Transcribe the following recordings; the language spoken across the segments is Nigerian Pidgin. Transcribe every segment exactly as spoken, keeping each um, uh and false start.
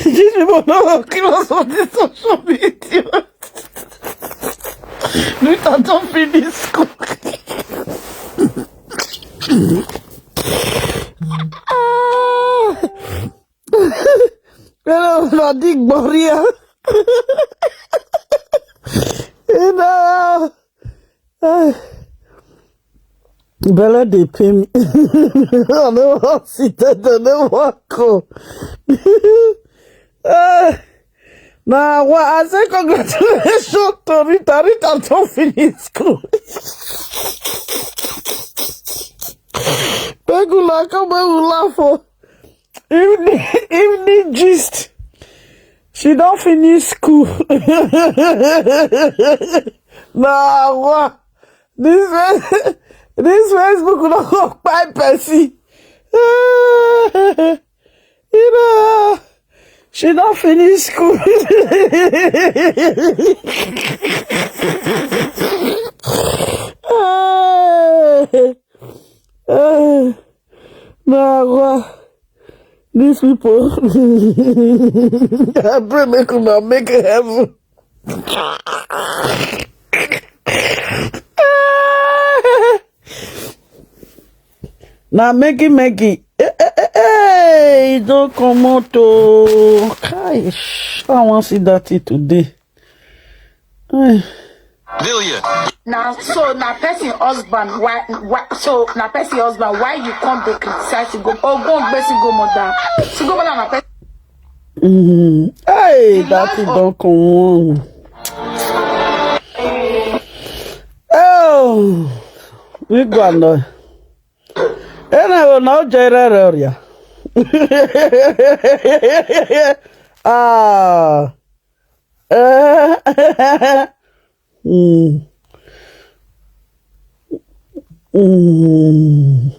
These people no go kill us on this social media. Rita don finish school. Ah. Hello, na the Gloria. Ina. Ah. Belle dey pain me. I no wan sit down, I no wan go. Ah. Na wa I say congratulations to Rita. Rita don finish school. Make una come, make we laugh o. Evening, evening gist. She don finish school. Na wa this Fe- this Facebook no go kpai person. You know, she don finish school. Ah, ah, na wa these people. I pray make una make heaven. Na Maggie Maggie. Eh, eh, eh, eh, e don comot o. Kai, sh- I wan see that thing today. Eh. Wil je? Na so na person husband, why why so na person husband, why you come dey criticize Sigoma? Ogbon gbe Sigoma down. Sigoma na person. Mm. Hey, that thing don come on. Oh, we go on. Ena o na o jere re oria. Ah. Eh. Mm. Mm.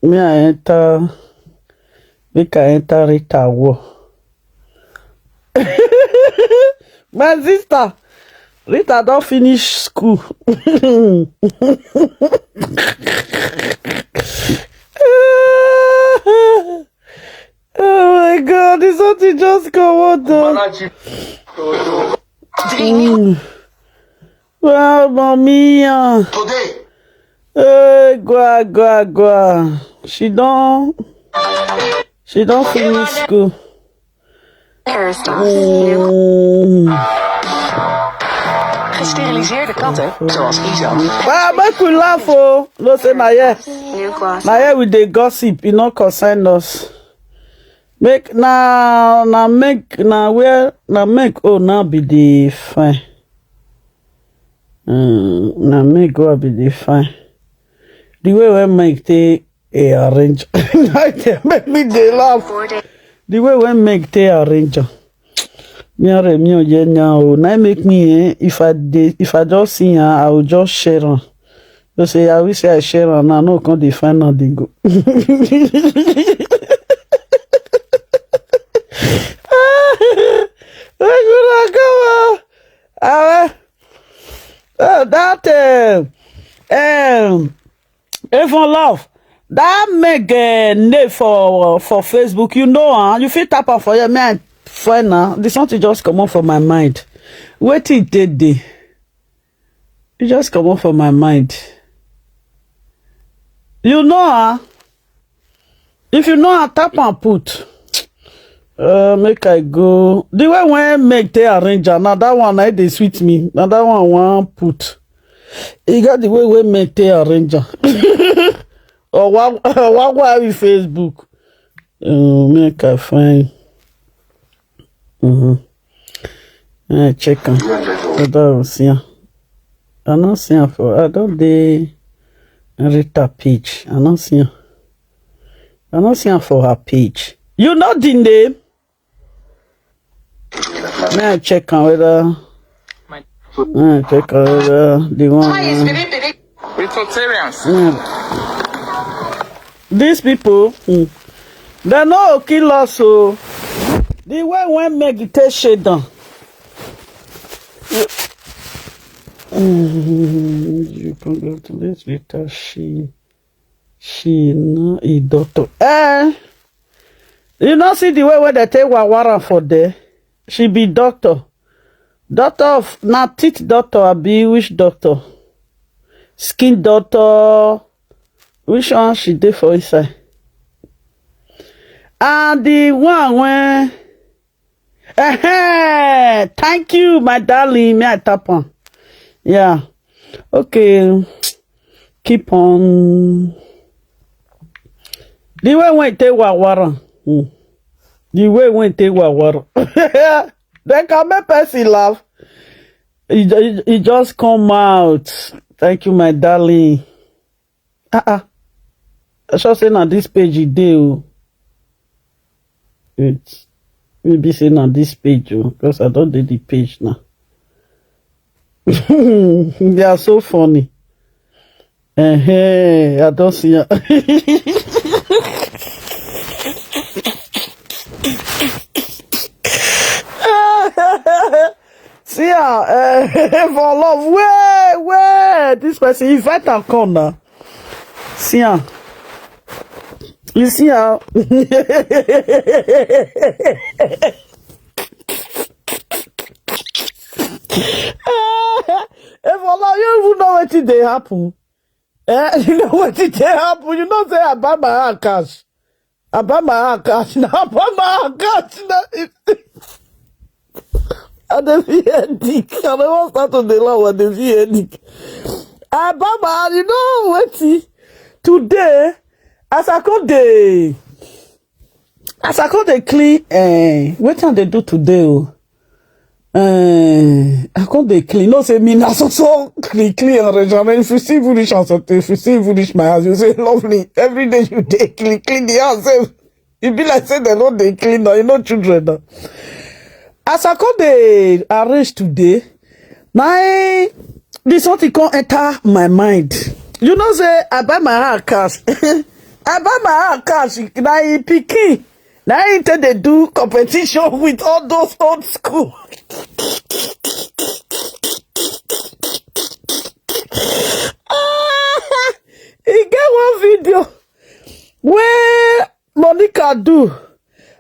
Me I enter, make I enter Rita war. My sister, Rita don finish school. Oh my God, this something just come out though. Mm. Well, mommy, uh, today. Hey, gwa, gwa, gwa. She don, she don finish school. Mm. Gesteriliseerde katten, zoals Izo. Well, make we laugh, oh. No say na here. Na here we dey gossip. E no concern us. Make na na make na where na make oh na be the fine. Mm, na make go be the fine. The way wey make take a arrange, na dey make me dey laugh. The way wey make take arrange am. Me and Remi Oye now, na make me eh, if I dey if I just see am, I will just share am. You say I wish I share am now, no come dey find am dey go. Make una come on. Ah, uh, that uh, um, even love that make uh, name for for Facebook. You know, huh? You fit tap am for here. Me I find now. This something just comot for my mind. Wetin e take dey? E just comot for my mind. You know, huh? If you know, I tap and put. Uh, make I go. The way when make take arrange am, na that one na e dey sweet me. Na that one I wan put. E get the way wey make take arrange am. Or wa wa wa with Facebook. Uh, make I find. Mm-hmm. I check am. Whether I see am. I no see am for. I don dey Rita page. I no see am. I no see am for her page. You know the name? May I check am whether. May I check am whether the one. Ritualitarians. Mm. These people, mm, they no go kill us o. The way when Maggie take shade down. Mm, you congratulate Rita. She, she na a doctor. Eh, you no see the way wey dem take wawara for there? She be doctor. Doctor of, na teeth doctor abi which doctor? Skin doctor. Which one she dey for inside? And the one wey, eh, thank you, my darling. May I tap on? Yeah. Okay. Keep on. The way wey take wawara. Hmm. The way wey take wawara. Dem can make person laugh. E ju- e just come out. Thank you, my darling. Ah ah. I sure say na this page e dey o. Wait. Maybe say na this page o, because I don dey the page now. They are so funny. Eh, I don see am. See am, eh, for love. Where, where? This person, invite am come now. See am. You see am? If Allah, you even know wetin dey happen. Eh, you know wetin dey happen. You know say I buy my hand cash. I buy my hand cash. Now I buy my hand cash. Now, I dey feel headache. I never start to dey laugh. I dey feel headache. I buy my hand. You know wetin? Today, as I come dey, as I come dey clean, eh, wetin I dey do today o? Eh, I come dey clean. No say me na so so clean, clean and arrange. I mean, if you see foolish and something, if you see foolish my house, you say lovely. Every day you dey clean, clean the house. Sef. E be like say dem no dey clean now. You know children now. As I come dey arrange today, na im this something come enter my mind. You know say I buy my hand cash. I buy my hand cash. Na im pikin. Na im take dey do competition with all those old school. E get one video wey Monica do.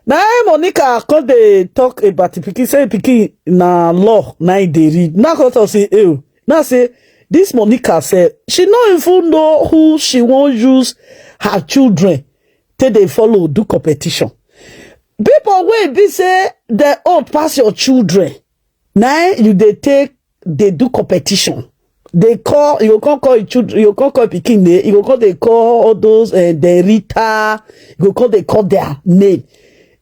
Na im Monica come dey talk about the pikin, say pikin na law na im dey read. Now come talk say, eh, now say this Monica sef, she no even know who she wan use her children take dey follow do competition. People wey be say dem old pass your children, na im you dey take dey do competition. Dey call, you go come call your children, you go come call pikin name, you go come dey call all those, eh, the Rita, you go come dey call their name.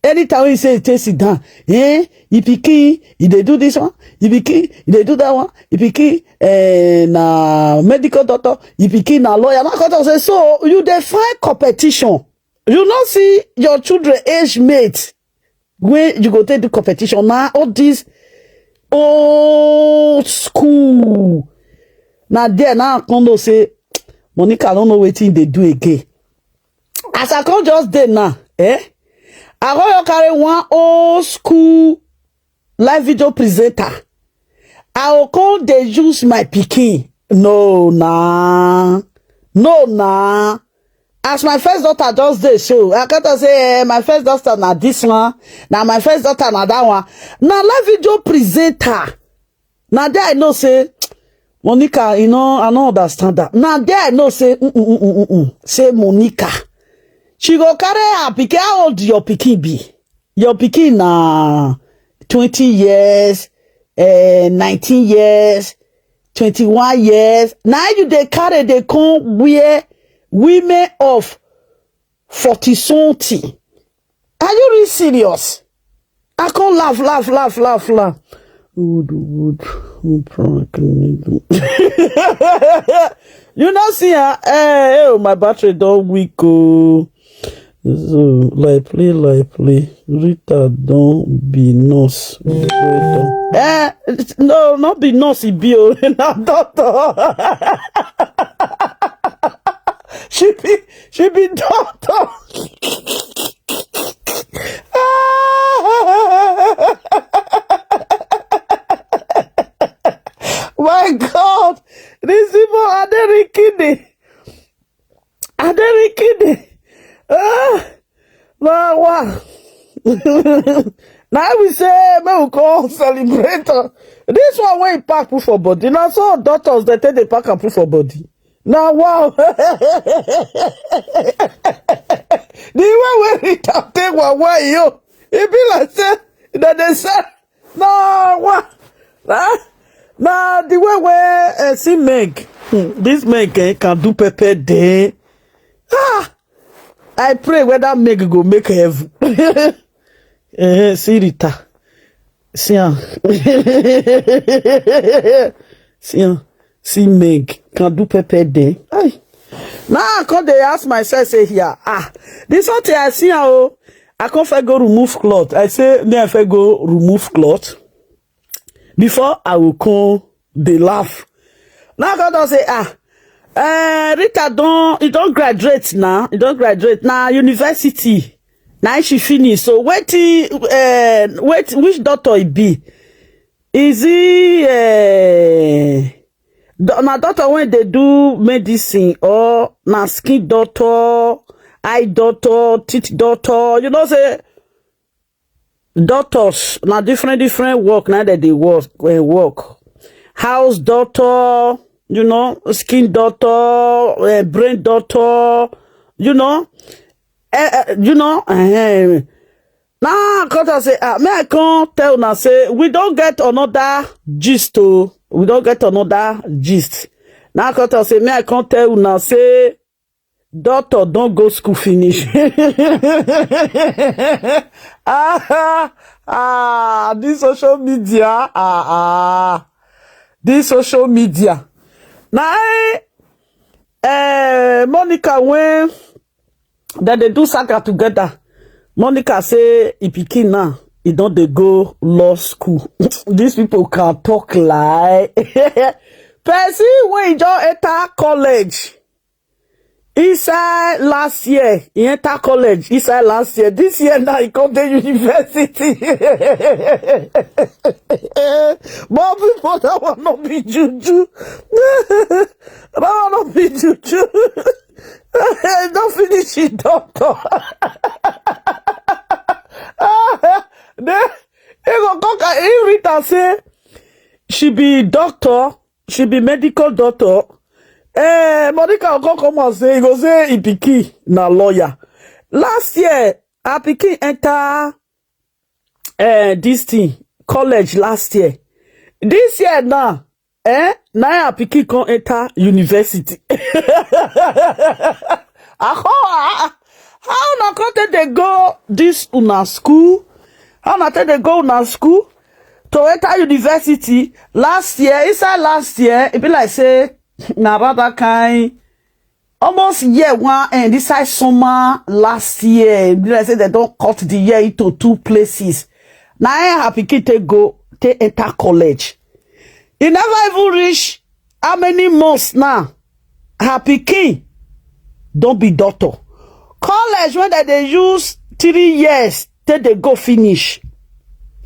Anytime wey you say you take sit down, eh, you pikin, you dey do this one, you pikin, you dey do that one, you pikin, eh, na medical doctor, you pikin na lawyer. Now come talk say, so you dey find competition. You no see your children age mate wey you go take do competition. Na all this old school. Na there now I come know say Monica no know wetin e dey do again. As I come just dey now, eh? I come just carry one old school live video presenter. I go come dey use my pikin. No na. No na. As my first daughter just dey so, I come talk say, eh, my first daughter na this one, na my first daughter na that one. Na live video presenter. Na there I know say Monica, you know, I no understand that. Na there I know say, mm, mm, mm, mm, mm, mm, say Monica, she go carry her pikin. How old your pikin be? Your pikin na twenty years, eh, nineteen years, twenty-one years. Na you dey carry dey come where women of forty something. Are you really serious? I come laugh, laugh, laugh, laugh, laugh. Wood, wood, wood prank me. You know, see, ah, eh, eh, oh, my battery don weak, oh. So, like play, like play. Rita don be nurse. Well done. Eh, it's- no, not be nurse, e be, oh, na doctor. She be, she be doctor. My God, these people are they kidding? Are they kidding? Ah, na wa. Now we say make we come celebrate am. This one wey e pack put for body, na so doctors dey take dey pack am put for body. Na wow. The way wey Rita take wawa yo, e be like say dem dey sell. Na wa. Na, na the way wey, eh, see Meg. Hmm, this Meg, eh, can do pepper day. Ah, I pray whether Meg go make heaven. Eh, see Rita. See am. See am. See Meg can do pepper day. Aye. Now I come dey ask myself say here, ah, this one thing I see am o. I come first go remove cloth. I say me I first go remove cloth before I will come dey laugh. Now I come don say, ah, eh, Rita don, e don graduate now. E don graduate now. University. Now she finish. So wetin, eh, wait, which doctor e be? Is he, eh, do-, na doctor wey dey do medicine, or na skin doctor, eye doctor, teeth doctor? You know say doctors na different different work na dem dey work, eh, work. House doctor, you know, skin doctor, eh, brain doctor, you know, eh, eh, you know, eh, now I come talk say, ah, me I come tell una say we don get another gist o. We don get another gist. Now I come talk say me I come tell una say doctor don go school finish. Ah, ah, this social media, ah, ah, this social media. Now, eh, Monica, when dem dey do saga together, Monica say e pikin now, e don dey go law school. These people can talk lie. Person wey just enter college inside last year, e enter college inside last year. This year now, e come dey university. But people, that one no be juju. That one no be juju. E don finish e doctor. Then e go come ca-, e read am say she be doctor, she be medical doctor. Eh, Monica go come come out say, e go say e pikin na lawyer. Last year, her pikin enter, eh, this thing, college last year. This year now, eh, na her pikin come enter university. Ah, how, ah, how una come take dey go this una school? How una take dey go una school to enter university last year? Inside last year, e be like say na about that kind, almost year one end, inside summer last year, e be like say dem don cut the year into two places. Na im her pikin take go, take enter college. E never even reach how many months now, her pikin don be doctor. College wey dem dey use three years take dey go finish,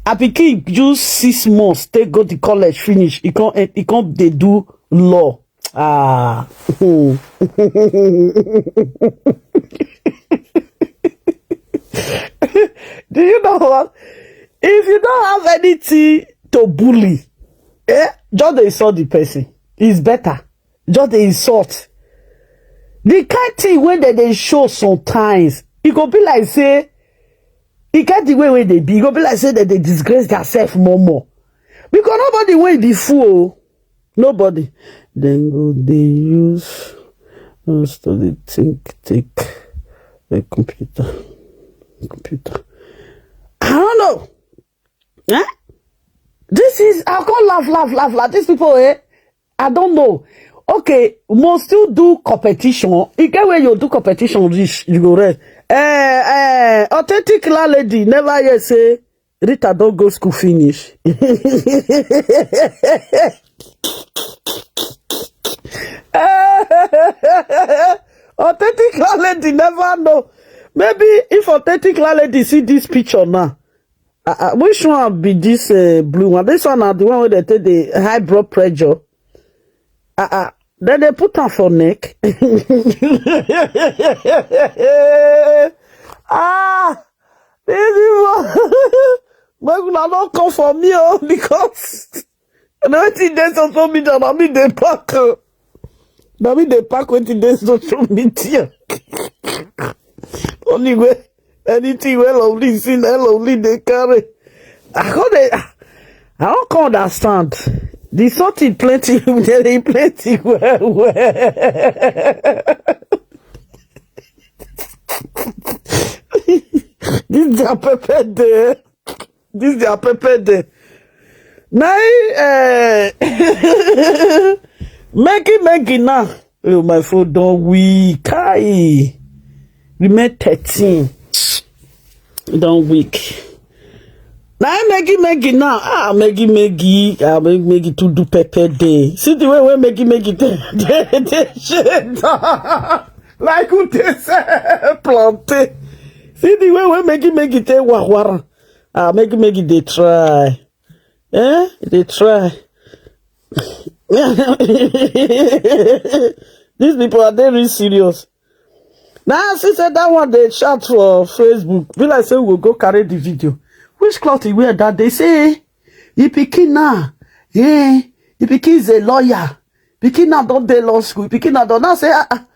her pikin use six months take go the college finish. E come, e come dey do law. Ah. Do you know what? If you don't have anything to bully, eh, just dey insult the person. It's better. Just dey insult. The kind thing wey dem dey show sometimes, e go be like say e get the way wey dey be. E go be like say dem dey disgrace theirself more more. Because nobody wey be fool o. Nobody. Dem go dey use, uh, study, think, take the computer. Computer. I don't know. Eh? This is, I can't laugh, laugh, laugh, laugh. These people, eh? I don't know. Okay, must you do competition? E get where you do competition reach, you go rest. Eh, eh, authentic landlady never hear say Rita don go school finish. Authentic landlady never know. Maybe if authentic landlady see this picture now, uh, uh, which one be this, uh, blue one? This one na the one wey dem take the high blood pressure. Ah, ah. Then they put am for neck. Ah, this people. Make una no come for me, oh, because na wetin dey social media, na me dey pack. Na me dey pack wetin dey social media. Only way, anything wey Lovely see, na Lovely dey carry. I come dey, I don't come understand. The something plenty, very plenty well, well. This their pepper there. This their pepper there. Now, eh, Maggie, Maggie now. Oh, my phone don weak. Kai. Remain thirteen. Don weak. Now, Maggie, Maggie now. Ah, Maggie, Maggie. Ah, Maggie, Maggie to do pepper day. See the way wey Maggie, Maggie dey, dey, dey shake. Like who dey sell plantain. See the way wey Maggie, Maggie take wawara. Ah, Maggie, Maggie dey try. Eh? Dey try. These people are very serious. Now, she said that one they shout for Facebook. Be like say we go go carry the video. Which cloth he wear that day? Say, he pikin now. Eh, he pikin is a lawyer. Pikin now don dey law school. Pikin now don now say, ah, ah,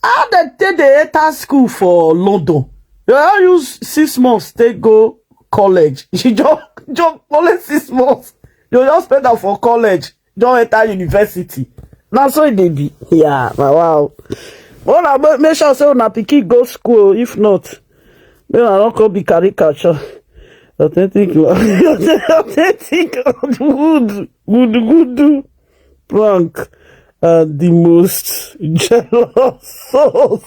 how they take dey enter school for London? You all use six months take go college. She just, just only six months. You just spend am for college. Just enter university. Na so e dey be. Yeah, na wow. Una ma-, make sure say una pikin go school. If not, make una no come be caricature. Authentic, authentic wood, wood, wood prank and the most jealous souls.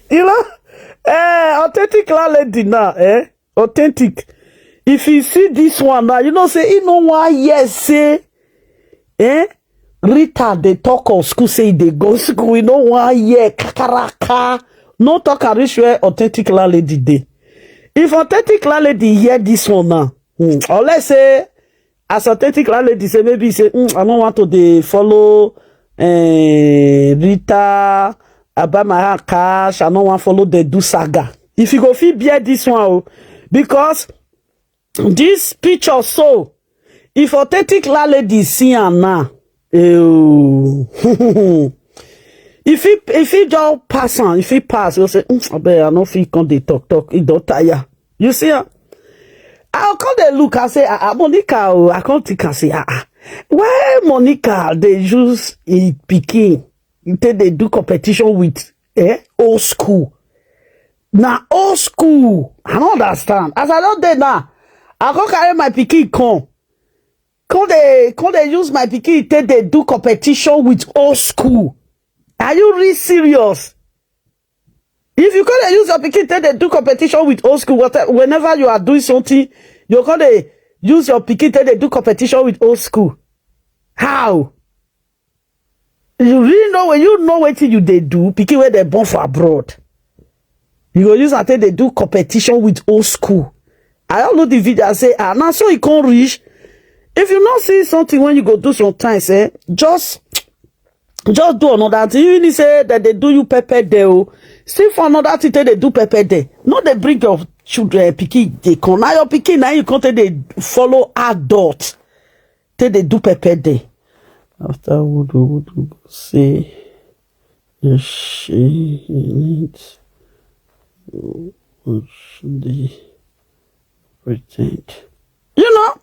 You know, eh, authentic landlady now, eh? Authentic. If you see this one now, you know say he no wan hear say, eh? Rita dey talk of school, say he dey go school. He no wan hear kakaraka. No talk and reach where authentic landlady dey. If authentic landlady hear this one now, hmm, unless say as authentic landlady say, maybe say, "Mm, I no want to dey follow, eh, Rita, I buy my hand cash, I no wan follow dey do saga." If you go fit bear this one, oh, because this picture so, if authentic landlady see am now, eh, oh, if he, if he just pass am, if he pass, you say, "Mm, abeg, I no fit come dey talk, talk, he don tire." You see am? I come dey look, I say, "Ah, ah, Monica, oh," I come think, I say, "Ah, ah, why Monica dey use him pikin take dey do competition with, eh, old school?" Na old school. I no understand. As I don dey now, I come carry my pikin come. Come dey, come dey use my pikin take dey do competition with old school. Are you really serious? If you come dey use your pikin take dey do competition with old school, what-, whenever you are doing something, you come dey use your pikin take dey do competition with old school. How? You really know when you know wetin you dey do, pikin wey dem born for abroad. You go use am take dey do competition with old school. I don look the video, I say, "Ah, na so e come reach." If you no see something when you go do sometimes, eh, just, just do another thing. Even if say that they do you pepper there, oh, still for another thing, take dey do pepper there. No dey bring your children, pikin, dey come. Now your pikin, now you come take dey follow adult, take dey do pepper there. After wood, wood, wood, say, yes, she need the pretend. You know?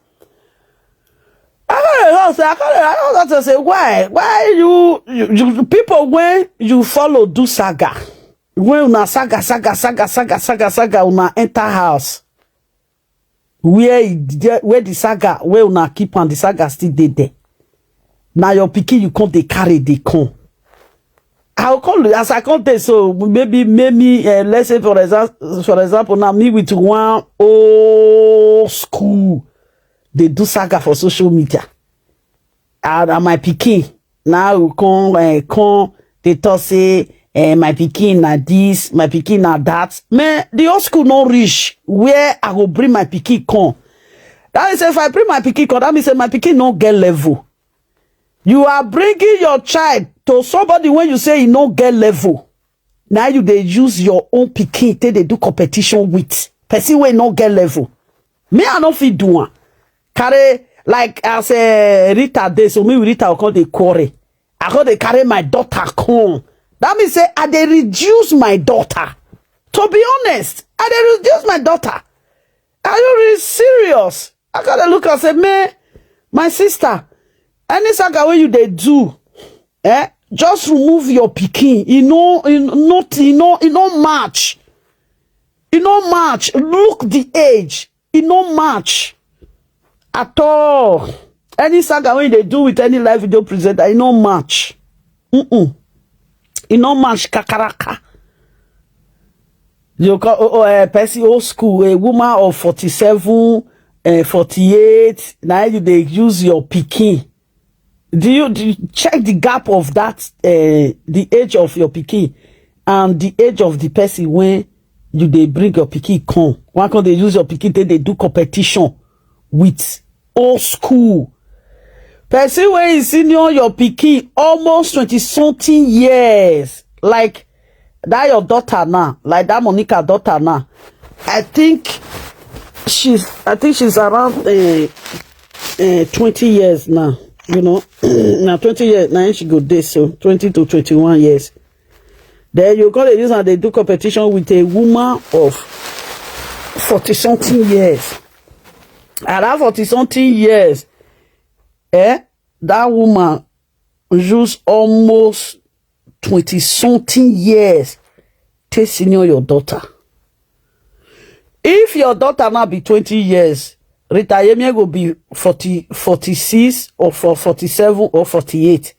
I can't know, say, I can't, I don't want to say why. Why you, you, you people when you follow do saga? When una saga, saga, saga, saga, saga, saga, una enter house. Where e dey, where the saga, where una keep am, the saga still dey there. Na your pikin you come dey carry dey come. I will call you as I come dey, so maybe, maybe, eh, let's say for example, for example, now me with one old school, they do saga for social media. And, and my pikin now will come, eh, come, they talk say, eh, my pikin na this, my pikin na that. Man, the old school no reach where I go bring my pikin come. That is, if I bring my pikin come, that means say my pikin no get level. You are bringing your child to somebody when you say he no get level. Now you dey use your own pikin take dey do competition with person wey no get level. Me, I no fit do am. Carry, like, as a Rita dey, so me with Rita, we come dey quarrel. I come dey carry my daughter come. That means say I dey reduce my daughter. To be honest, I dey reduce my daughter. Are you really serious? I gotta look and say, man, my sister, any saga wey you dey do, eh, just remove your pikin. E no, e not, e no, e no match. E no match. Look the age. E no match at all. Any saga wey you dey do with any live video presenter, e no match. Mm-mm. E no match kakaraka. You call, oh, oh, a person old school, a woman of forty-seven, uh, forty-eight. Now you dey use your pikin. Do you, do you check the gap of that, uh, the age of your pikin and the age of the person when you dey bring your pikin come? One come dey use your pikin take dey do competition with old school. Person wey is senior your pikin almost twenty something years. Like that your daughter now, like that Monica daughter now. I think she's, I think she's around, uh, uh, twenty years now. You know, now twenty years now she go dey, so twenty to twenty-one years. Then you go dey use and dey do competition with a woman of forty something years. At that forty something years, eh, that woman use almost twenty something years take senior your daughter. If your daughter now be twenty years, Rita Yemie go be forty, forty-six or for forty-seven or forty-eight.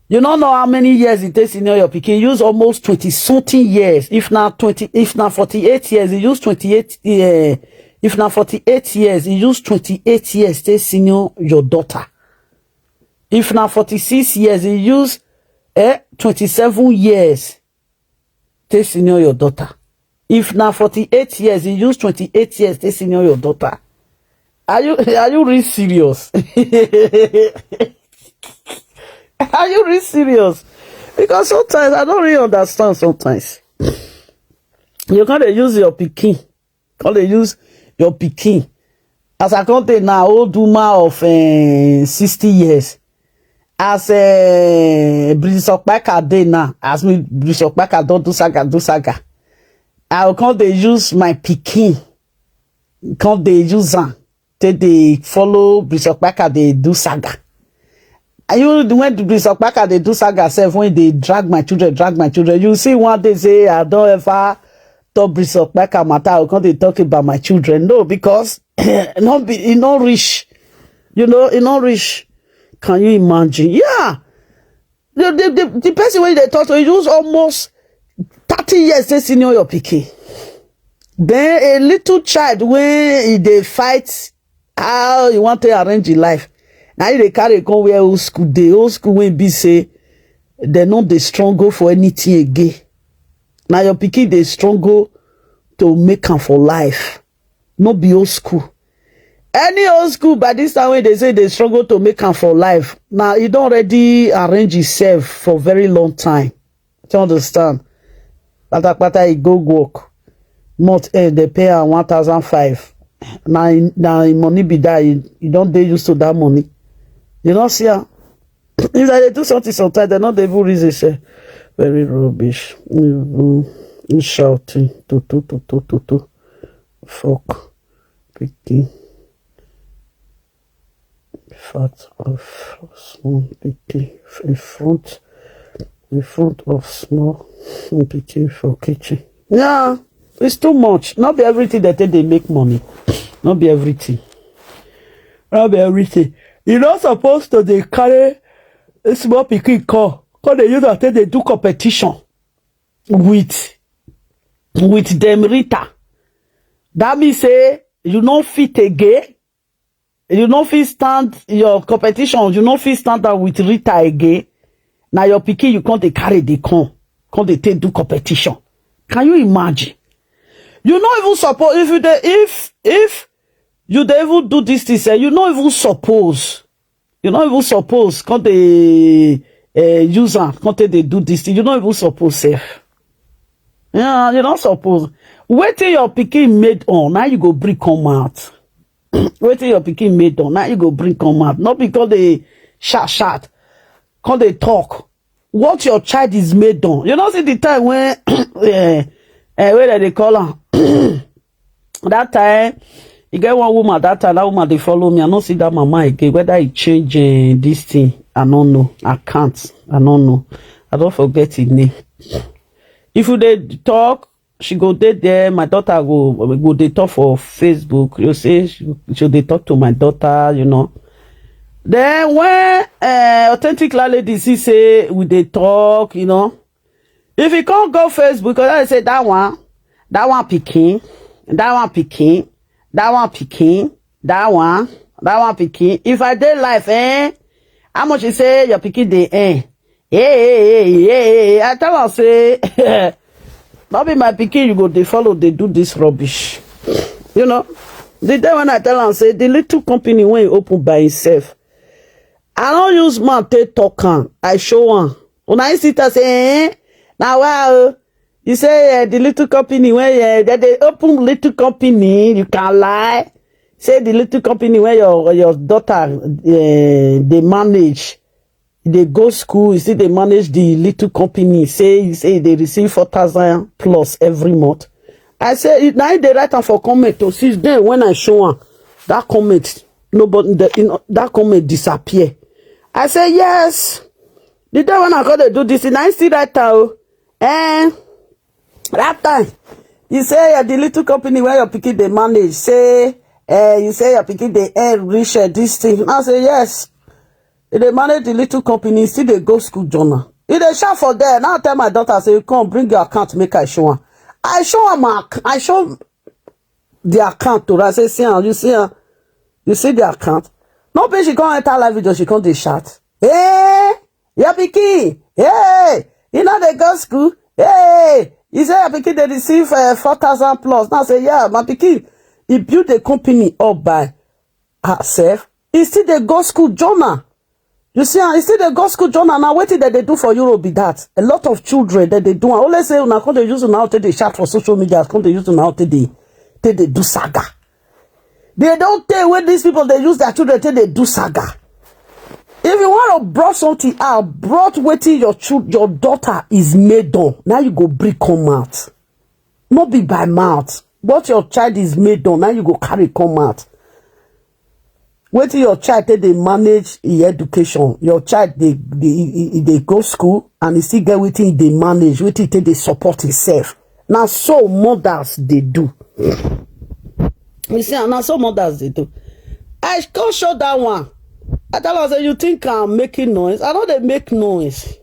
You no know how many years it takes senior your pikin. Use almost twenty something years. If na twenty, if na forty-eight years, you use twenty-eight. Uh, if na forty-eight years, you use twenty-eight years take senior your daughter. If na forty-six years, you use, eh, twenty-seven years take senior your daughter. If na forty-eight years, you use twenty-eight years take senior your daughter. Are you, are you really serious? Are you really serious? Because sometimes I don't really understand sometimes. You can't use your pikin. Come dey use your pikin. As I come dey now, old woman of, eh, sixty years. As, eh, Bishop Kpaka dey now, as me, Bishop Kpaka don do saga, do saga. I go come dey use my pikin, come dey use am take dey follow Bishop Kpaka dey do saga. And you, when Bishop Kpaka dey do saga sef, when dey drag my children, drag my children, you see one day say I don ever talk Bishop Kpaka matter, I go come dey talk about my children. No, because no be, e no reach. You know, e no reach. Can you imagine? Yeah. The, the, the, the person wey dey talk to you use almost thirty years take senior your pikin. Then a little child wey e dey fight how e wan take arrange im life, na you dey carry come where old school dey. Old school wey be say dem no dey struggle for anything again. Na your pikin dey struggle to make am for life. No be old school. Any old school by this time wey dey say dey struggle to make am for life, na e don already arrange himself for very long time. You understand? Patapata, e go work. Month end, they pay am one thousand five. Na, na im money be that. You, you don dey used to that money. You no see am? If they dey do something sometimes, they no dey even reason say, very rubbish. Even shouting. To, to, to, to, to, to. Fuck. Pikin. Fat of small pikin. In front, in front of small pikin for kitchen. Yeah, it's too much. Not be everything that they make money. Not be everything. Not be everything. You not supposed to dey carry a small pikin call. Call dey use am take dey do competition with, with dem Rita. That means say you no fit again. You no fit stand your competition. You no fit stand out with Rita again. Now your pikin, you come dey carry dey come, come dey take do competition. Can you imagine? You no even suppose, if you dey, if, if You dey even do this thing sef, you no even suppose. You no even suppose come dey eh, use am come take dey do this thing. You no even suppose sef. Yeah, you no suppose. Wetin your pikin made on, now you go bring come out. Wetin your pikin made on, now you go bring come out. Not because they shout shout, come dey talk. What your child is made on. You no see the time when eh, eh, where dem dey call am that time, e get one woman that time, that woman dey follow me. I no see that mama again. Whether e change eh, this thing, I no know. I can't. I no know. I don forget him name. If you dey talk, she go dey there. My daughter go go dey talk for Facebook. You say she, she dey talk to my daughter, you know. Then when uh, authentic landlady see say we dey talk, you know, if you can't go Facebook, because I say that one, that one picking, that one picking, that one picking, that one, that one picking. If I dey life, eh? How much you say your picking dey eh? Hey, hey, hey, hey, hey. I tell her say no be my pikin you go dey follow dey do this rubbish. You know, the day when I tell am say the little company wey he open by himself, I no use mouth take talk am. I show am. Una you see talk say eh, na wa o. You say eh, the little company wey eh, dem dey open little company, you can lie. Say the little company where your your daughter eh, dey manage, e dey go school, e still dey manage the little company. Say e say e dey receive four thousand plus every month. I say na im dey write am for comment o. Since then when I show am that comment, nobody the, you know, that comment disappear. I say yes. The day when I go dey do this thing, na im still write am o. Eh, that time you say eh, the little company where your pikin dey manage, say eh, you say your pikin dey earn reach eh, this thing. I say yes. E dey manage the little company, e still dey go school journal. E dey shout for there. Now tell my daughter say, come bring your account make I show am. I show am my ac- I show the account to her. I say, see am, you see am, you see the account. No be she come enter live video, she come dey shout. Hey, your pikin, hey, you know they go school. Hey, you say your pikin dey receive uh, four thousand plus. Now say, yeah, my pikin, he build a company up by herself. He still dey go school journal. You see, he still dey go school journal. Now wetin dem dey do for Europe be that. A lot of children dem dey do am. Only say una come dey use una take dey shout for social media, come dey use una take dey take dey do saga. They don tey wey these people dey use their children take dey do saga. If you want to brought something out, brought wetin your children, your daughter is made on. Now you go bring come out. No be by mouth. What your child is made on, now you go carry come out. Wetin your child take dey manage e education, your child dey dey e- e- e dey go school and e still get wetin e dey manage, wetin e take dey support himself. Na so mothers dey do. You see, na so mothers dey do. I come show that one. I tell her say you think I'm making noise. I no dey make noise.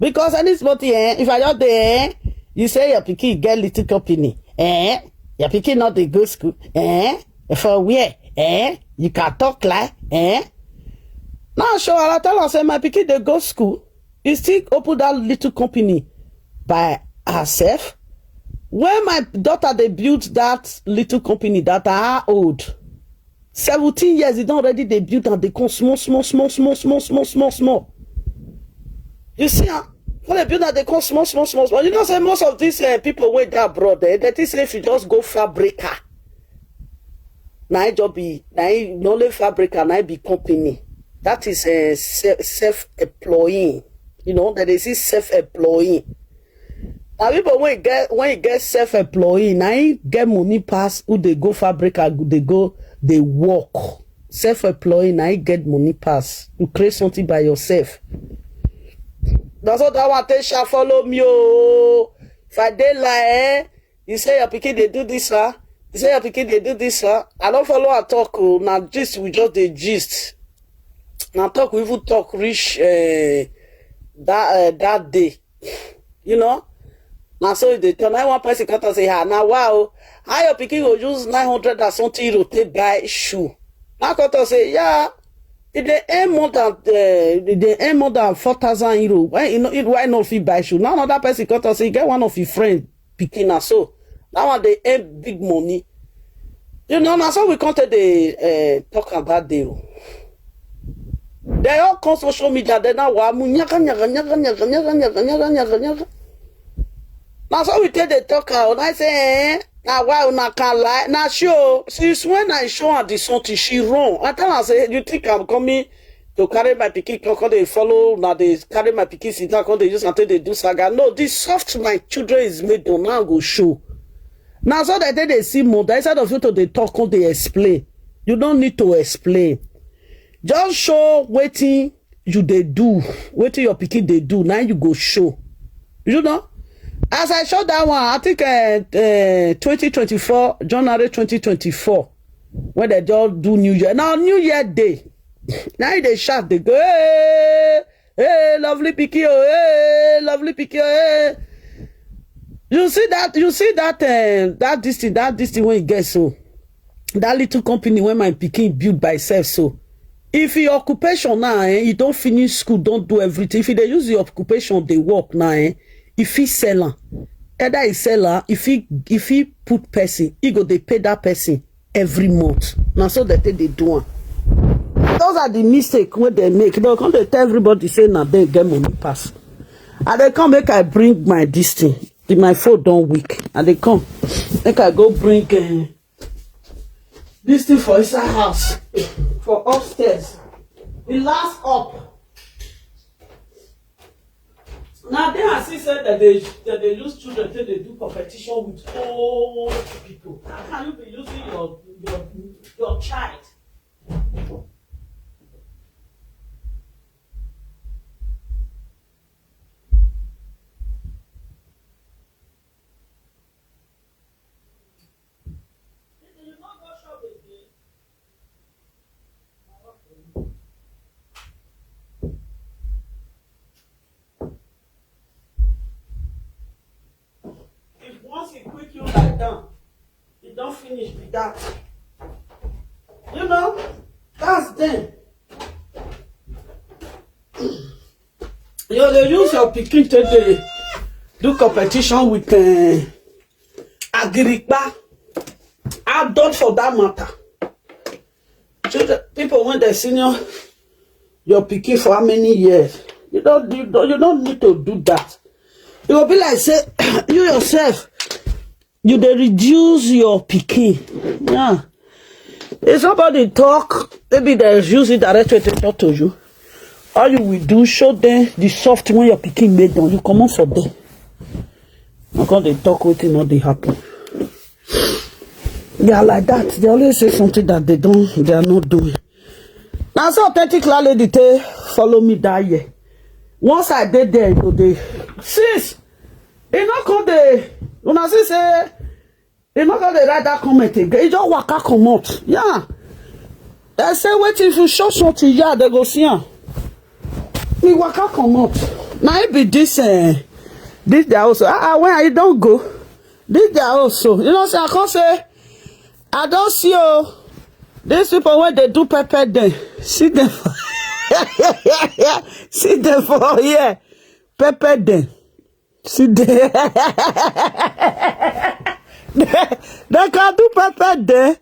Because anybody eh, if I just dey eh, you say your pikin get little company eh, your pikin no dey go school eh, for where eh, you can talk like eh. Now show her, I tell her say my pikin dey go school, he still open that little company by herself. When my daughter dey build that little company that her old seventeen years, he don already dey build and dey come small small small small small small small small. You see am, when they build am dey come small small small small. You know say most of these uh, people wey dey abroad eh, they think say if you just go fabrica, na im just be na im na only fabrica na im be company. That is uh, self employing. You know that they see self employing. Na people wey get when you get self employing, na im get money pass who dey go fabrica, go dey go dey work. Self employing na im get money pass. You create something by yourself. Na so that one take sha follow me o. If I dey lie eh, you say your pikin dey do this one, you say your pikin dey do this one. I no follow am talk o. Na gist we just dey gist. Na talk we even talk reach uh, that uh, that day. You know, na so e dey tell. Na one person come talk say, ah, na wa o. How your pikin go use nine hundred and something euro take buy shoe? Na come talk say, yeah, e dey earn more than uh, e dey earn more than four thousand euro. Why e no e- why no fit buy shoe? Now another person come talk say e get one of his friend pikin na so that one dey earn big money. You know, na so we come take dey uh, talk about the. They all come social media, they now wa mu nyaga nyaga nyaga nyaga nyaga nyaga nyaga nyaga nyaga. Na so we take dey talk am. I say, eh, na why una can lie? Na show. Since when I show her the something, she run. I tell her say, you think I'm coming to carry my pikin come, come dey follow una dey carry my pikin sit down, come dey use am take dey do saga? No, the soft my children is made on now go show. Na so that they dey see more. That instead of you to dey talk, come dey explain. You don't need to explain. Just show wetin you dey do, wetin your pikin dey do. Now you go show. You know, as I show that one, I think uh, uh, twenty twenty-four, January twenty twenty-four, when they just do New Year. Now New Year day, now they shout, they go, hey, hey, lovely pikin, oh, hey, lovely pikin, oh, hey. You see that? You see that? Uh, that this thing, that this thing when you get so, that little company when my pikin build by itself. So, if your occupation now, eh, you don't finish school, don't do everything. If you dey use your occupation, they work now, eh, if he sell am, either he sell am, if he if he put person, he go dey pay that person every month. Na so they take dey do am. Those are the mistake wey they make. They come dey tell everybody say na dem get money pass. I dey come make I bring my this thing. The, my phone don weak. I dey come make I go bring uh, this thing for inside house for upstairs. The last up. Now then I see said that they that they use children till they do competition with old people. How can you be using your your your child? If once he quick you like that, you don't finish with that. You know, that's them. You dey use your pikin take dey do competition with uh, agirikpa, adult for that matter. Children, people when they senior your pikin for how many years? You don't, you don't, you don't need to do that. It will be like say you yourself, you dey reduce your pikin. Yeah. If somebody talk, maybe they use it directly to talk to you. All you will do, show them the soft when your pikin made on. You come on for them. I come dey talk wetin no dey happen. They are like that. They always say something that they don't, they are not doing. Now so authentic landlady take follow me that year. Once I did there, you know, they since e no come dey, una see say e no come dey write that comment again. E just waka comot. Yeah. They say wait if you show something, yeah, they go see am. E waka comot. Na it be this uh, this their house. Ah, ah, when I don't go, this their house. So you know say I come say I don't see oh. These people when they do pepper them, see them, for, see them for here, pepper them. See there. they, they can do pepper there.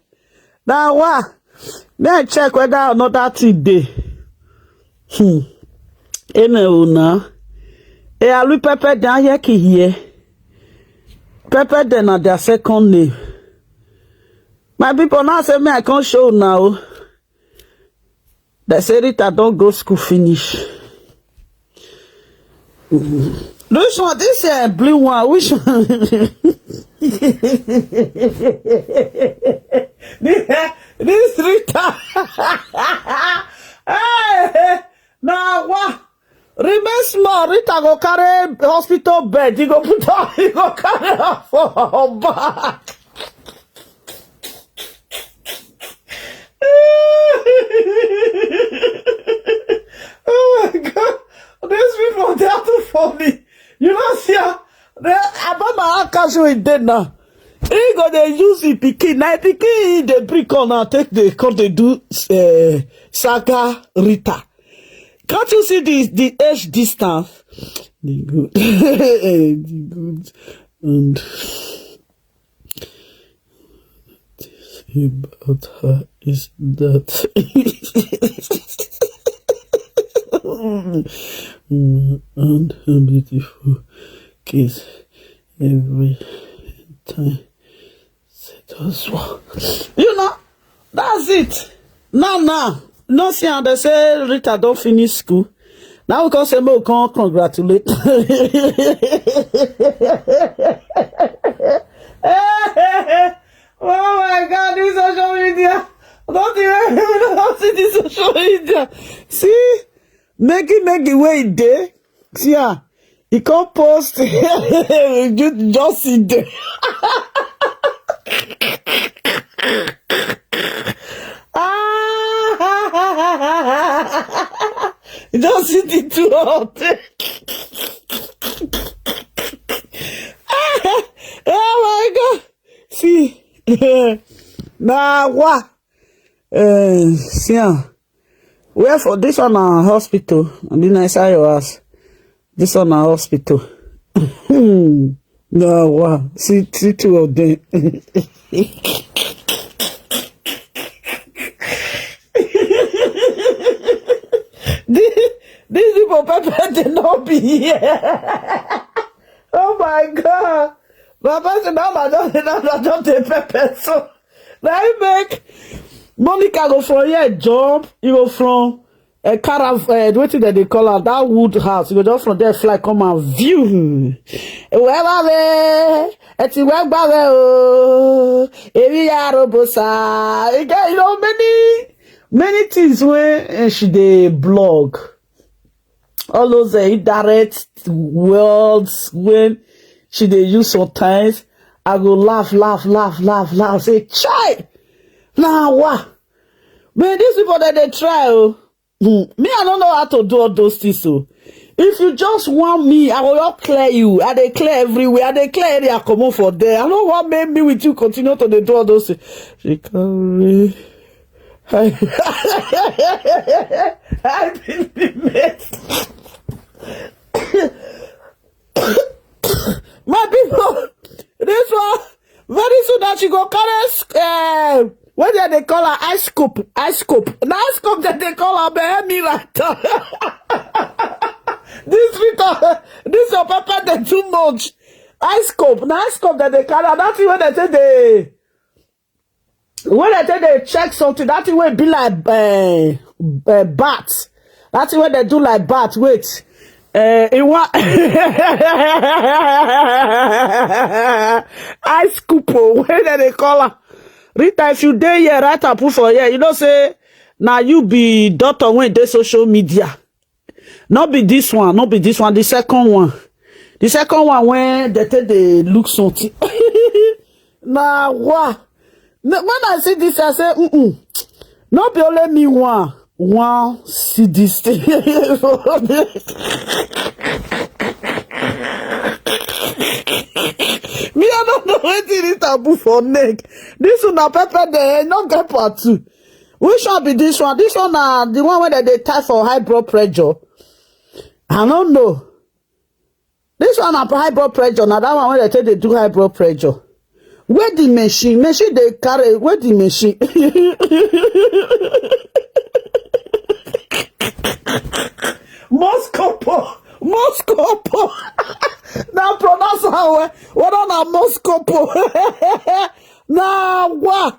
Now what? Then check whether another thing dey. Hmm. Ene una. E alu pepper there here ki here. Pepper there na their second name. My people now say me I can't show now. They say Rita don't go school finish. This one, this uh, blue one, which one? this, this Rita. Hey, now what? Remain small, Rita go carry hospital bed. You go put on, you go carry her for her back. oh my god, these people they are too funny. You know, see, ah, they about my account show it dead now. He go they use the pikin. Now pikin the brick on and take the call they do uh, saga Rita. Can't you see the the age distance? The good, the good, and. about her is that and her beautiful kids every time set us war. You know, that's it. Now, now, no see how they say Rita don't finish school. Now we can say, "Mo, come congratulate." Oh my God, this social media. Don't even don't see this social media. See, Maggie, Maggie, where e dey? See, ah, he come post just, just sit there. Ah, just sit it too hot. Oh my God. See, na wa. Uh, see, ah, where for this one na hospital? I mean, I saw your house. This one na hospital. Na wa. See, see two of them. These, these people pepper dey no be here. Oh my God. My person now, my just now, I just dey pepper so. Now you make Monica go from here jump, you go from a carav, uh, wetin dem dey call am, that wood house, you go just from there fly come and view. Wherever we, eti we gba we o, ebi ya robosa. Again, you know, many, many things when eh, she dey blog. All those uh, indirect words when she dey use sometimes, I go laugh, laugh, laugh, laugh, laugh. Say, "Chai, now what?" Man, these people that they try, oh. Hmm. Me, I don't know how to do all those things. So, if you just want me, I will not clear you. I dey clear everywhere. I dey clear area. Come on for there. I don't want make me with you continue to dey do all those things. Recovery. I, I been be mess. My people, this one, very soon that she go carry uh, what do they call her? Ice scoop, ice scoop. Now ice scoop that they call her, bear me right. This Rita, this your papa, they too much. Ice scoop, now ice scoop that they carry. That's what they say they when I tell they check something, that thing will be like uh, uh, bat. That thing when they do like bat. Wait, uh, in one ice scoop, oh, where do they call her? Rita, if you dey here, write and put for here. You know, say now you be doctor when they social media. Not be this one, not be this one. The second one, the second one when they take the look something. Now what? When I see this, I say, mm-mm. Not be only me one, one see this thing. Me, I don't know what it is taboo for neck. This one, na pepper there, not get part two. Which one be this one? This one na the one wey dem dey tie for high blood pressure. I no know. This one na high blood pressure. Na that one wey dem take dey do high blood pressure. Where the machine? Machine dey carry. Where the machine? Moscopo. Moscopo. Now pronounce how well. Whether na Moscopo. Na wa.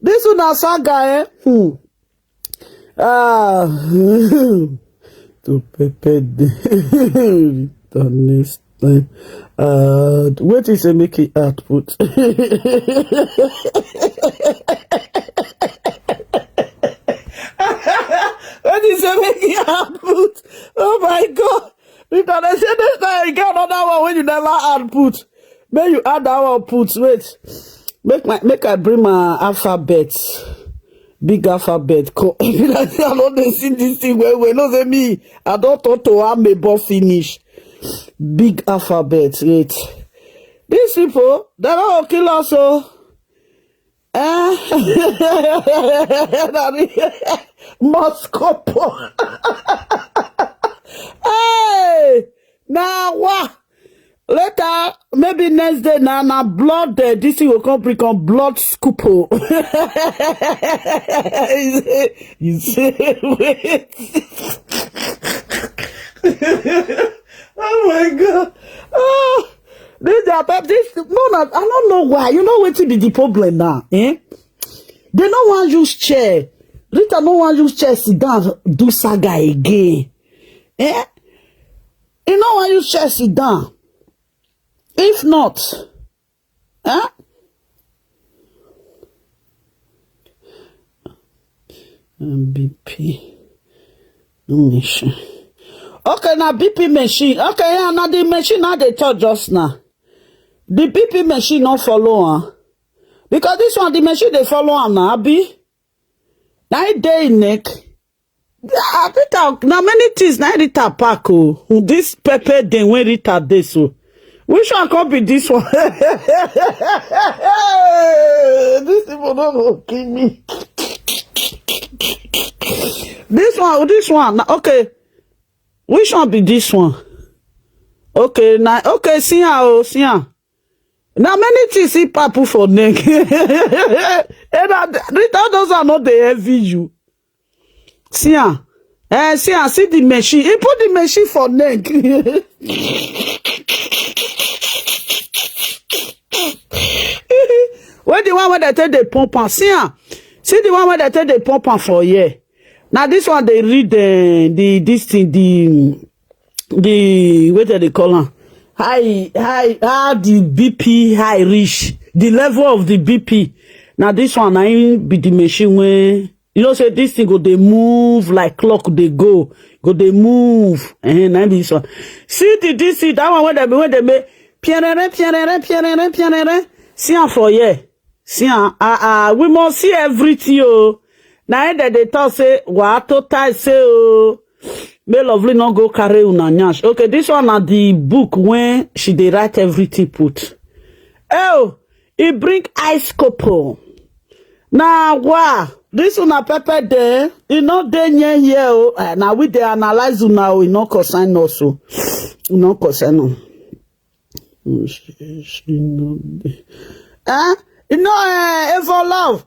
This una saga, eh? Hmm. Ah, to prepare the the next time. Uh, what is a make it output? What is a make it output? Oh my God! Because they say this time you get another one when you never output. May you add that one put. Wait. Make my make I bring my alphabet. Big alphabet. Come. I don't dey see this thing well well. No say me. I don't talk to am about finish. Big alphabet. Wait. These people, they don't kill us. So. Eh? Moscow. Hey! Now what? Later, maybe next day, na, na blood, eh, this thing will come bring on blood scoop o. You say, you say, wait. Oh my God. Oh, this, their pep-, this, no, no, I don't know why. You know what be the problem now, eh? They no wan use chair. Rita no wan use chair sit down do saga again. Eh? He no wan use chair sit down. If not, eh? B P machine. Okay, na B P machine. Okay, yeah, na the machine I dey talk just now. The B P machine no follow am. Because this one, the machine dey follow am na, abi? Na it dey im neck. Ah, Rita, na many things na Rita pack o. This pepper dem wey Rita dey so. Which one come be this one? These people no go kill me. This one, this one, na, okay. Which one be this one? Okay, na, okay, see am o, see am. Na many things he papu for neck. Eh, na, Rita, those are not the heavy you. See am. Eh, see am, see the machine. He put the machine for neck. Wey the one wey dem take dey pump am. See am. See the one wey dem take dey pump am for here. Na this one dey read, eh, the, this thing, the, the, wetin dem dey call am? High, high, how the B P high reach, the level of the B P. Na this one, na im be the machine wey, you know say this thing go dey move like clock dey go, go dey move. Eh, na im be this one. See the, this thing, that one wey dem, wey dem make, pierere, pierere, pierere, pierere. See am for here. See am, ah, ah, we must see everything o. Na im dem dey talk say, "Wa to tie say o." May Lovely no go carry una nyash. Okay, this one na the book when she dey write everything put. Oh, he bring ice couple. Na wa, this una pepper there, e no dey near here o. Eh, na we dey analyze una o, e no concern us o. E no concern us. She, she no dey. Eh? You know, eh, if for love,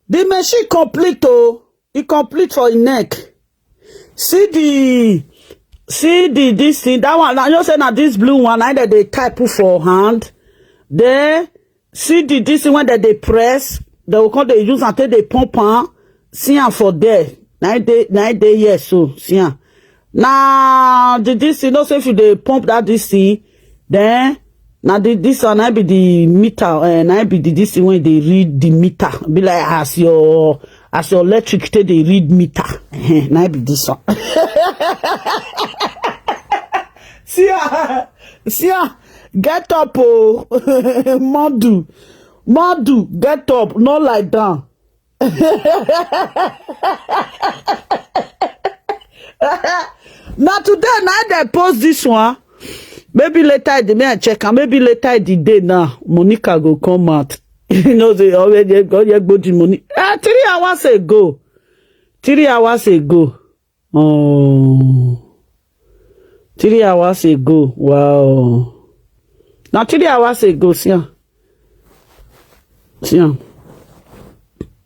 the machine complete o. E complete for im neck. See the, see the, this thing. That one, na, you know say na this blue one, na dem dey tie put for hand. Then see the, this thing when dem dey press, dem go come dey use am take dey pump am. See am for there. Na im dey, na im dey here so. See am. Na the, this thing, you know say if you dey pump that, this thing, then na the, this one, na be the meter, eh, na be the, this thing when they read the meter. Be like as your, as your electric take dey read meter. Eh, na be this one. See ah, see ah, get up o. Madu, Madu, get up, no lie down. Na today na dem post this one. Maybe later the, may I check am. Maybe later the day now, Monica go come out. You know, they already got your body money. Ah, three hours ago. Three hours ago. Oh. Three hours ago. Wow. Now three hours ago, see am. See am.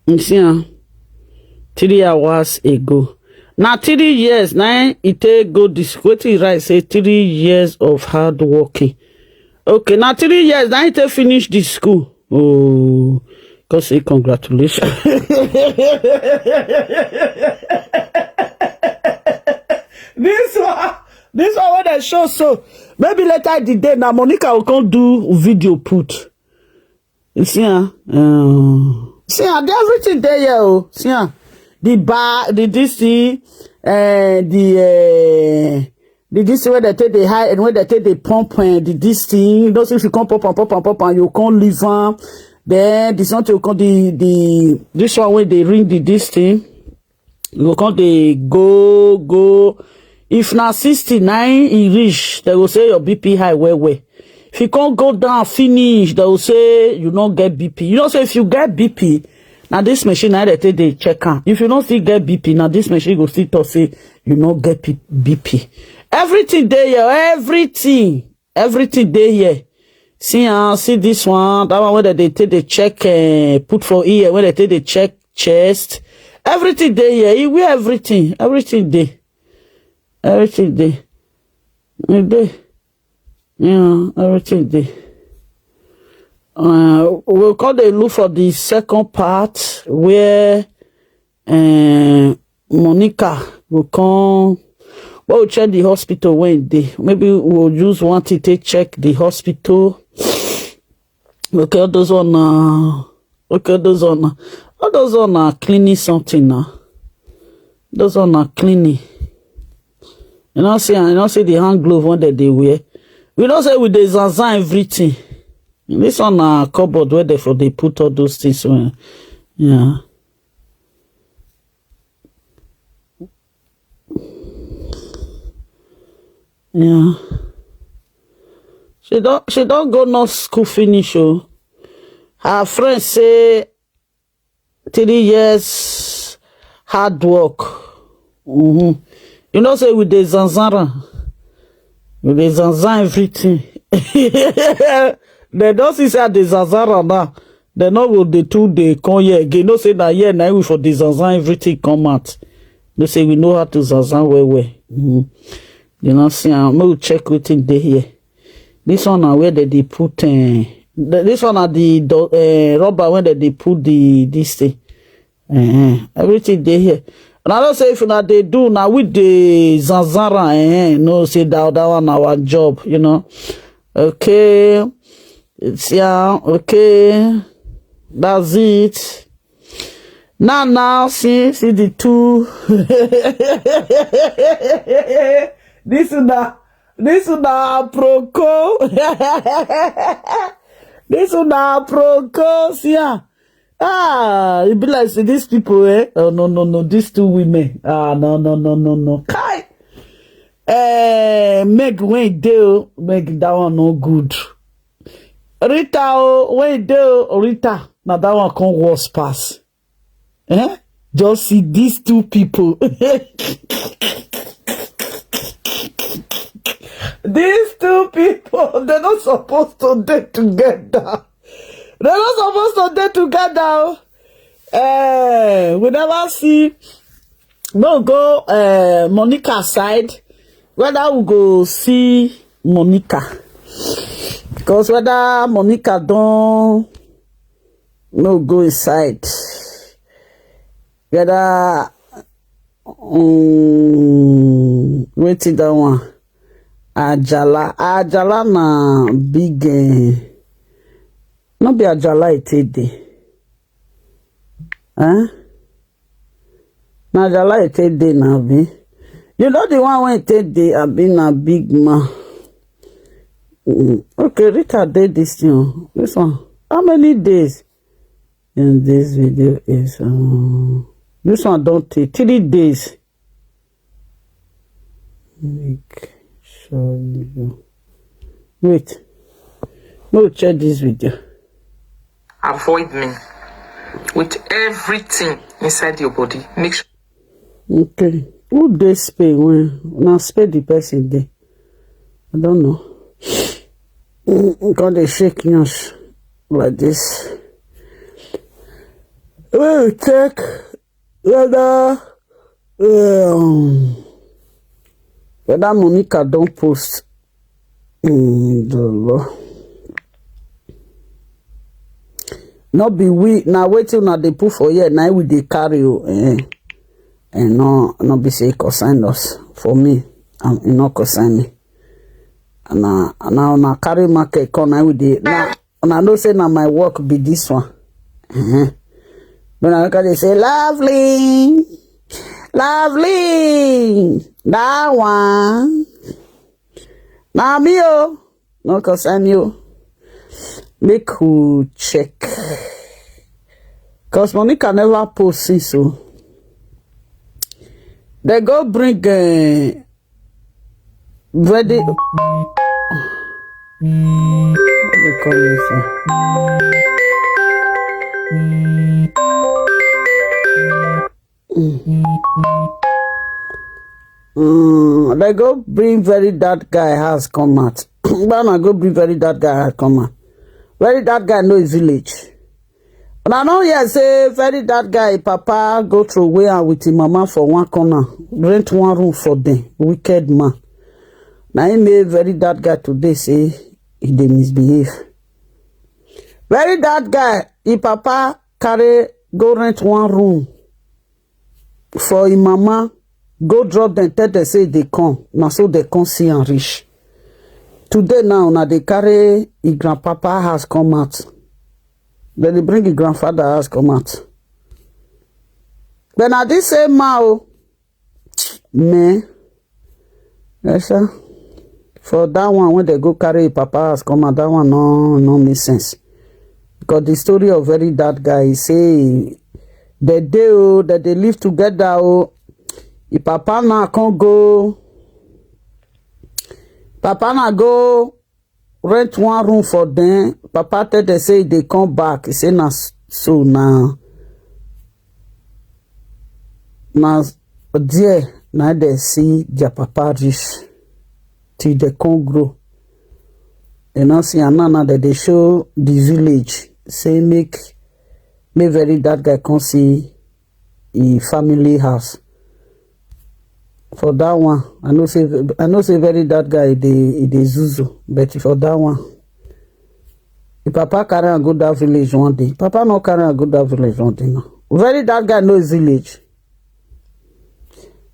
You see am. Three hours ago. Now three years. Now it take go this. Wetin he write say three years of hard working. Okay, now three years. Now it take finish the school. Oh, God say congratulations. This one, this one wey dem show so. Maybe later the day now Monica will come do video put. You see, ah, um, see, ah, the everything dey here o. See, ah, the bar, the this thing, eh, the, eh, the this thing wey dem take dey hide, and wey dem take dey pump, eh, the this thing. You know, if you come pump am, pump am, pump am, you come leave am. Then the something you come the, the, this one wey dey ring the this thing. You go come dey go, go. If na sixty na im e reach, dem go say your B P high well well. If you come go down finish, dem go say you no get B P. You know say if you get B P, na this machine na dem take dey check am. If you no still get B P, na this machine go still talk say you no get P-, B P. Everything dey here, everything. Everything dey here. See, ah, see this one, that one wey dem dey take dey check, eh, put for ear, wey dem take dey check chest. Everything dey here. E wear everything. Everything dey. Everything dey. E dey. Yeah, everything dey. Uh, we come dey look for the second part where, eh, Monica go come. But we check the hospital wey e dey. Maybe we'll use one thing take check the hospital. Okay, all those one na, okay, all those one na, all those one na cleaning something na. Those one na cleaning. You know, see, you know, see the hand glove wey dem dey wear. We know say we dey zanzan everything. This one na cupboard where dem for dey put all those things. Wey, yeah. Yeah. She don, she don go nurse school finish o. Her friend say three years hard work. Mm-hmm. You know say we dey zanzara. We dey zanzan everything. Dem don see say I dey zanzara now. Dem no go dey too dey come here again. Know say na here na we for dey zanzan everything come out. Know say we know how to zanzan well well. Mm-hmm. You know, see, ah, make we check wetin dey here. This one na where dem dey put, eh, th-, this one na the do-, eh, rubber wey dem dey put the, this thing. Eh, everything dey here. And I know say if una dey do, na we dey zanzara, eh, know say that, that one na our job, you know. Okay. It's, yeah, okay. That's it. Now, now, see, see the two. This is the, this is the proco. This is the proco. See, ah. Ah, e be like say these people, eh? Oh, no, no, no. These two women. Ah, no, no, no, no, no. Kai. Eh, Meg, wey e dey o. Meg, that one no good. Rita o, wey e dey o, Rita, na that one come worse pass. Eh? Just see these two people. These two people, dem no suppose to dey together. Dem no suppose to dey together o. Eh, we never see. No go, eh, Monica side. Whether we go see Monica, because whether Monica don no go inside, whether, um, wetin that one, Ajala, Ajala na big, eh, no be Ajala e take dey. Eh? Na Ajala e take dey na, abi? You know the one wey e take dey, abi na big man? Mm, okay, Rita dey this thing o. This one. How many days? In this video is, um, this one don take three days. Make sure you wait. No, check this video. Avoid me with everything inside your body. Make sure. Okay. Who dey Spain when na Spain the person dey? I don't know. Mm, God dey shake hands like this. Well, check whether, um, whether Monica don post. Mm, the law. No be we, na wetin una dey put for here, na we dey carry o. Eh. Eh, no, no be say e concern us. For me, um, e no concern me. And na, na una carry market come, na we dey, na, una know say na my work be this one. Uh-huh. When I look at it, say, "Lovely, lovely, that one." Na me o, no concern you. Make we check. 'Cause Monica never post since o. They go bring, eh, ready. What they call this thing? Mm. Mm, they go bring very that guy house come out. Gbana go bring very that guy house come out. Very that guy know his village. And I know here say very that guy papa go through where with him mama for one corner, rent one room for them. Wicked man. Now he made very that guy today say he dey misbehave. Very that guy, his papa carry go rent one room for him mama, go drop them, tell them say they come. Now so they come see and reach. Today now, now they carry his grandpapa house come out. Then they bring his grandfather house come out. But now this same man, oh, man, yes, sir. For that one, when they go carry his papa house come out, that one no no make sense. Because the story of very that guy, he say the day oh, that they live together oh, his papa now can't go. Papa now go rent one room for them. Papa tell them say they come back. He say na s- so now. Now there now they see their papa reach till they come grow. They now see and now, now that they show the village. Say make make very that guy come see his family house. For that one, I know say I know say very that guy dey he dey zuzu, but for that one, the papa carry and go that village one day. Papa no carry and go that village one day now. Very that guy know his village.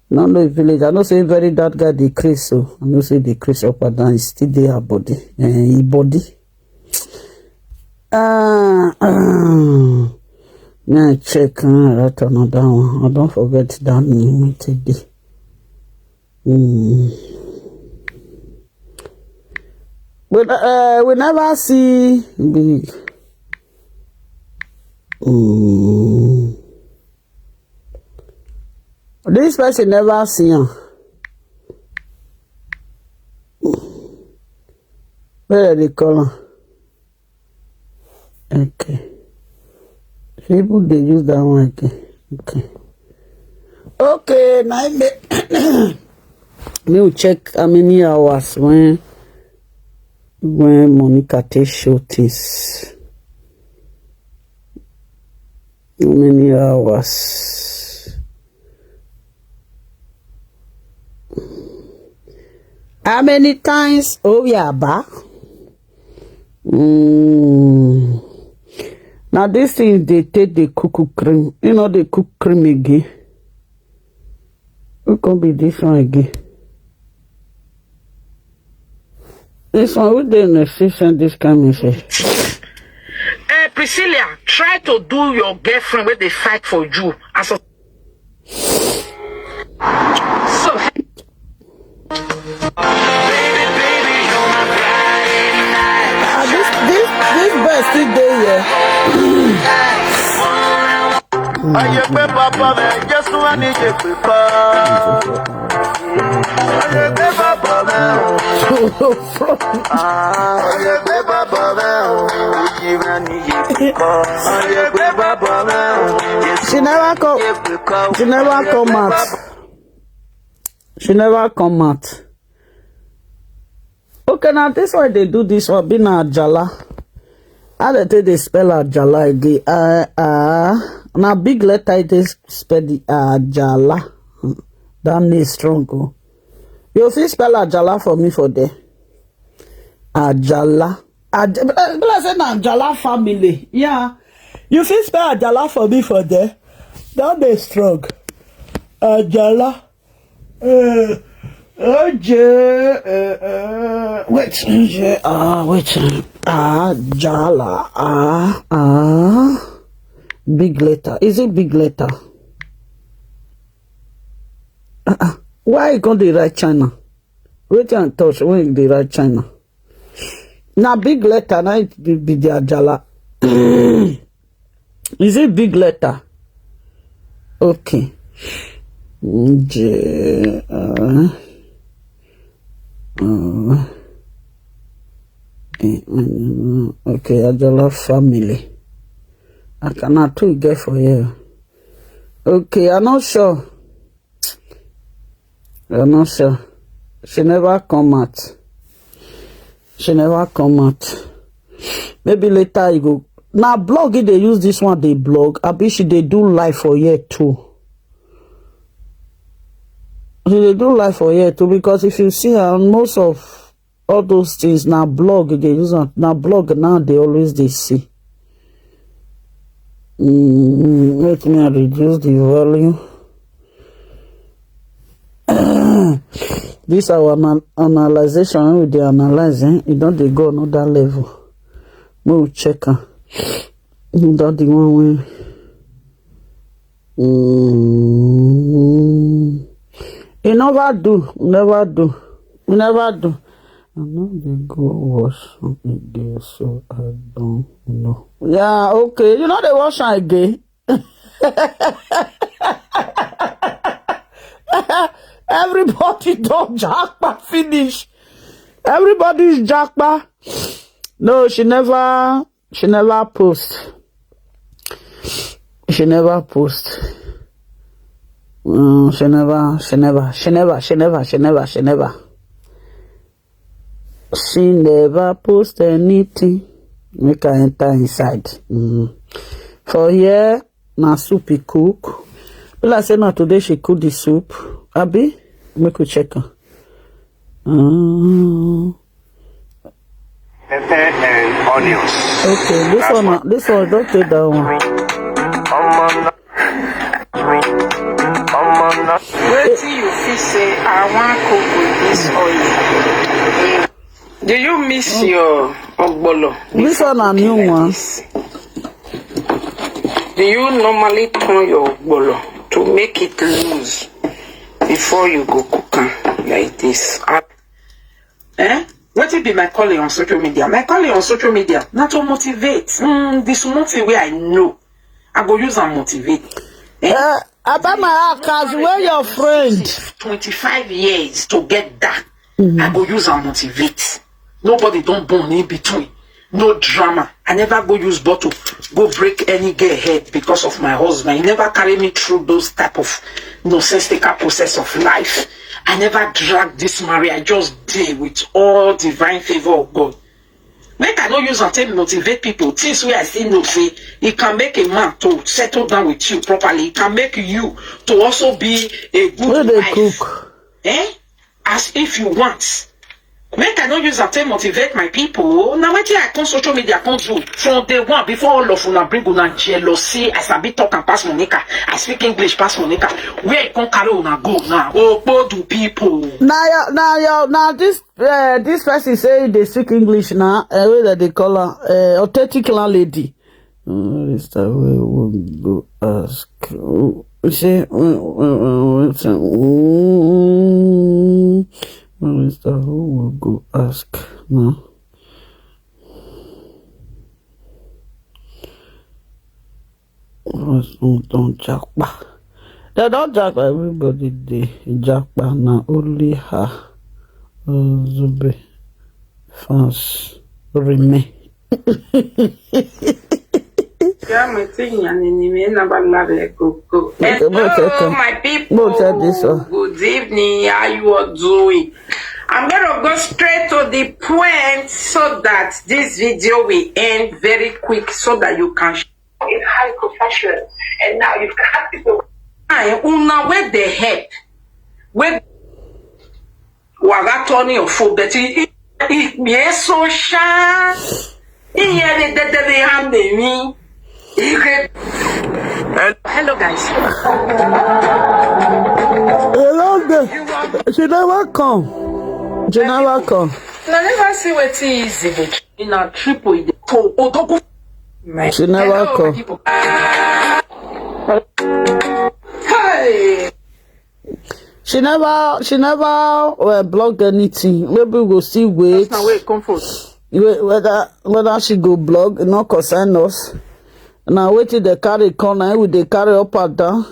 No know his village. I know say very that guy dey craze so. I know say dey craze up and down. He still dey her body. Eh, his body. Uh, uh, now check uh, right another one. I don't forget that name today. Mm. But uh, we never see big. Mm. This person never see him. Where they call him? Okay. People they use that one again. Okay. Okay, now me me will check how many hours when when Monica take show things. How many hours? How many times? Oh yeah, ba. Mm. Now this thing they take the cuckoo cream. You know they cook cream again. Who can be this one again? This one who dey in the send this kind message. Eh, Priscilla, try to do your girlfriend where they fight for you. As a so Ah, this this this boy still dey here. Ayé pé bàbá rẹ̀ Jésù á ní yé pé kọ́. Ayé pé bàbá rẹ̀ o. Ayé pé bàbá rẹ̀ o. Òyì rẹ̀ ní yé pé kọ́. Ayé pé bàbá rẹ̀ o. She never come. She never come out. She never come out. Okay, now this one they do this one be na Ajala. How they take they spell Ajala again? Uh, uh, now big letter they spell the Ajala. That name strong. Oh. You fit spell Ajala for me for there. Ajala. Aj- be like say na Ajala family. Yeah. You fit spell Ajala for me for there. That name strong. Ajala. Uh, J, uh, uh, wait, J, ah, wait, ah, Jala, ah, ah, big letter. Is it big letter? Uh-uh. Why you gonna dey write China? Wetin I touch when you dey write China? Na big letter na it be be the Ajala. Is it big letter? Okay. J, uh, uh, eh, mm, okay, Ajala family. I cannot too get for here. Okay, I'm not sure. You're not sure. She never come out. She never come out. Maybe later you go. Now blog, if they use this one, they blog. I bet she they do live for year two. She they do live for year two, because if you see her, most of all those things now blog they use am. Now blog now they always they see. Mm, let me reduce the volume. This our anal- analyzation wey we dey analyze, eh? E don dey go another level. Make we check am. That the one wey. Mm. E never do, never do, e never do. I no dey go wash am again, so I don't know. Yeah, okay. You know they wash am again. Everybody don japa finish. Everybody is japa. No, she never, she never post. She never post. Mm, she never, she never, she never, she never, she never, she never. She never post anything. Make her enter inside. Mm. For here, na soup he cook. Be like say na today she cook the soup. Abi, make we check am. Mm. Pepper and onions. Okay, this one, na- this one, don't take that one. Omo na- Omo na- Wetin you fit say I wan cook with this oil? Do you miss your ogbolo? This one na new one. Do you normally turn your ogbolo to make it loose before you go cook am like this? Eh? Wetin be my calling on social media? My calling on social media na to motivate. Mm, the small thing wey I know, I go use am motivate. Eh? Eh, I buy my house, cause where your friend? Twenty-five years to get that. I go use am motivate. Nobody don born in between. No drama. I never go use bottle, go break any girl head because of my husband. He never carry me through those type of nonsensical process of life. I never drag this marriage. I just deal with all divine favor of God. Make I no use am take motivate people. Things wey I still know say e can make a man to settle down with you properly. E can make you to also be a good wife. Wey dey cook. Eh? As if you want. Make I no use am take motivate my people. Na wetin I come social media come do from day one, before all of una bring una jealousy. I sabi talk am pass Monica. I speak English pass Monica. Where e come carry una go now? Okpodu people. Na your, na your, na this, uh, this person say they speak English now. Uh, wey dem dey call am, uh, authentic landlady. Minister, we will go ask. Say, we, we, we, we, say, mm, Minister, who will go ask now? Don't japa. They don't japa. Everybody dey japa. Na only her, uh, Zube fans remain. Ya mete nyane ni me na ba love go go. Hello, my people. Good evening. How you all doing? I'm gonna go straight to the point so that this video will end very quick so that you can in high profession, and now you've got people. Una wey dey help, wey waga turn your phone, but e e e so sha. Iye de de de de hand me. Hello, guys. Hello there. She never come. She never come. I never see wetin easy be. In a triple, e dey to Odogu. She never come. Hey. She never, she never, uh, blog anything. Maybe we go still wait. That's not where it come from. Whether, whether she go blog, e no concern us. Now wetin they carry come, now we dey carry up and down.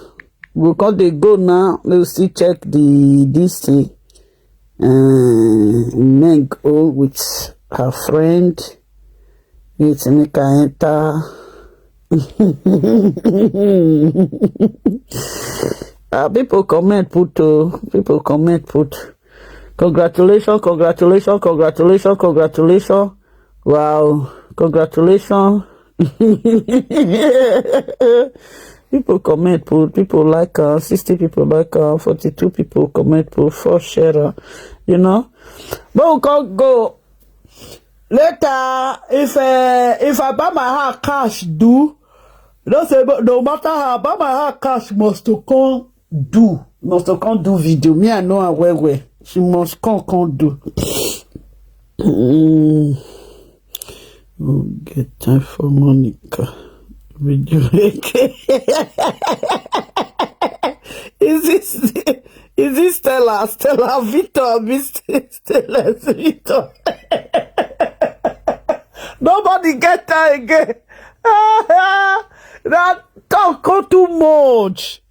We come dey go now. We still check the, this thing. Uh, Meg O with her friend. Wait, make I enter. Uh, people comment put, oh, people comment put. Congratulations, congratulations, congratulations, congratulations. Wow, congratulations. People comment put, people like, uh, sixty people like, uh, forty-two people comment put, four share, uh, you know. But we can't go later. If, uh, if I buy my house cash, do, you know, say, but no matter how I buy my house cash, must to come do, must to come do video. Me, I know her well well. She must come, come do. Mm. We'll get time for Monica. Video. Is this, is this Stella? Stella Victor? Miss Stella Victor. Nobody get her again. That talk go too much.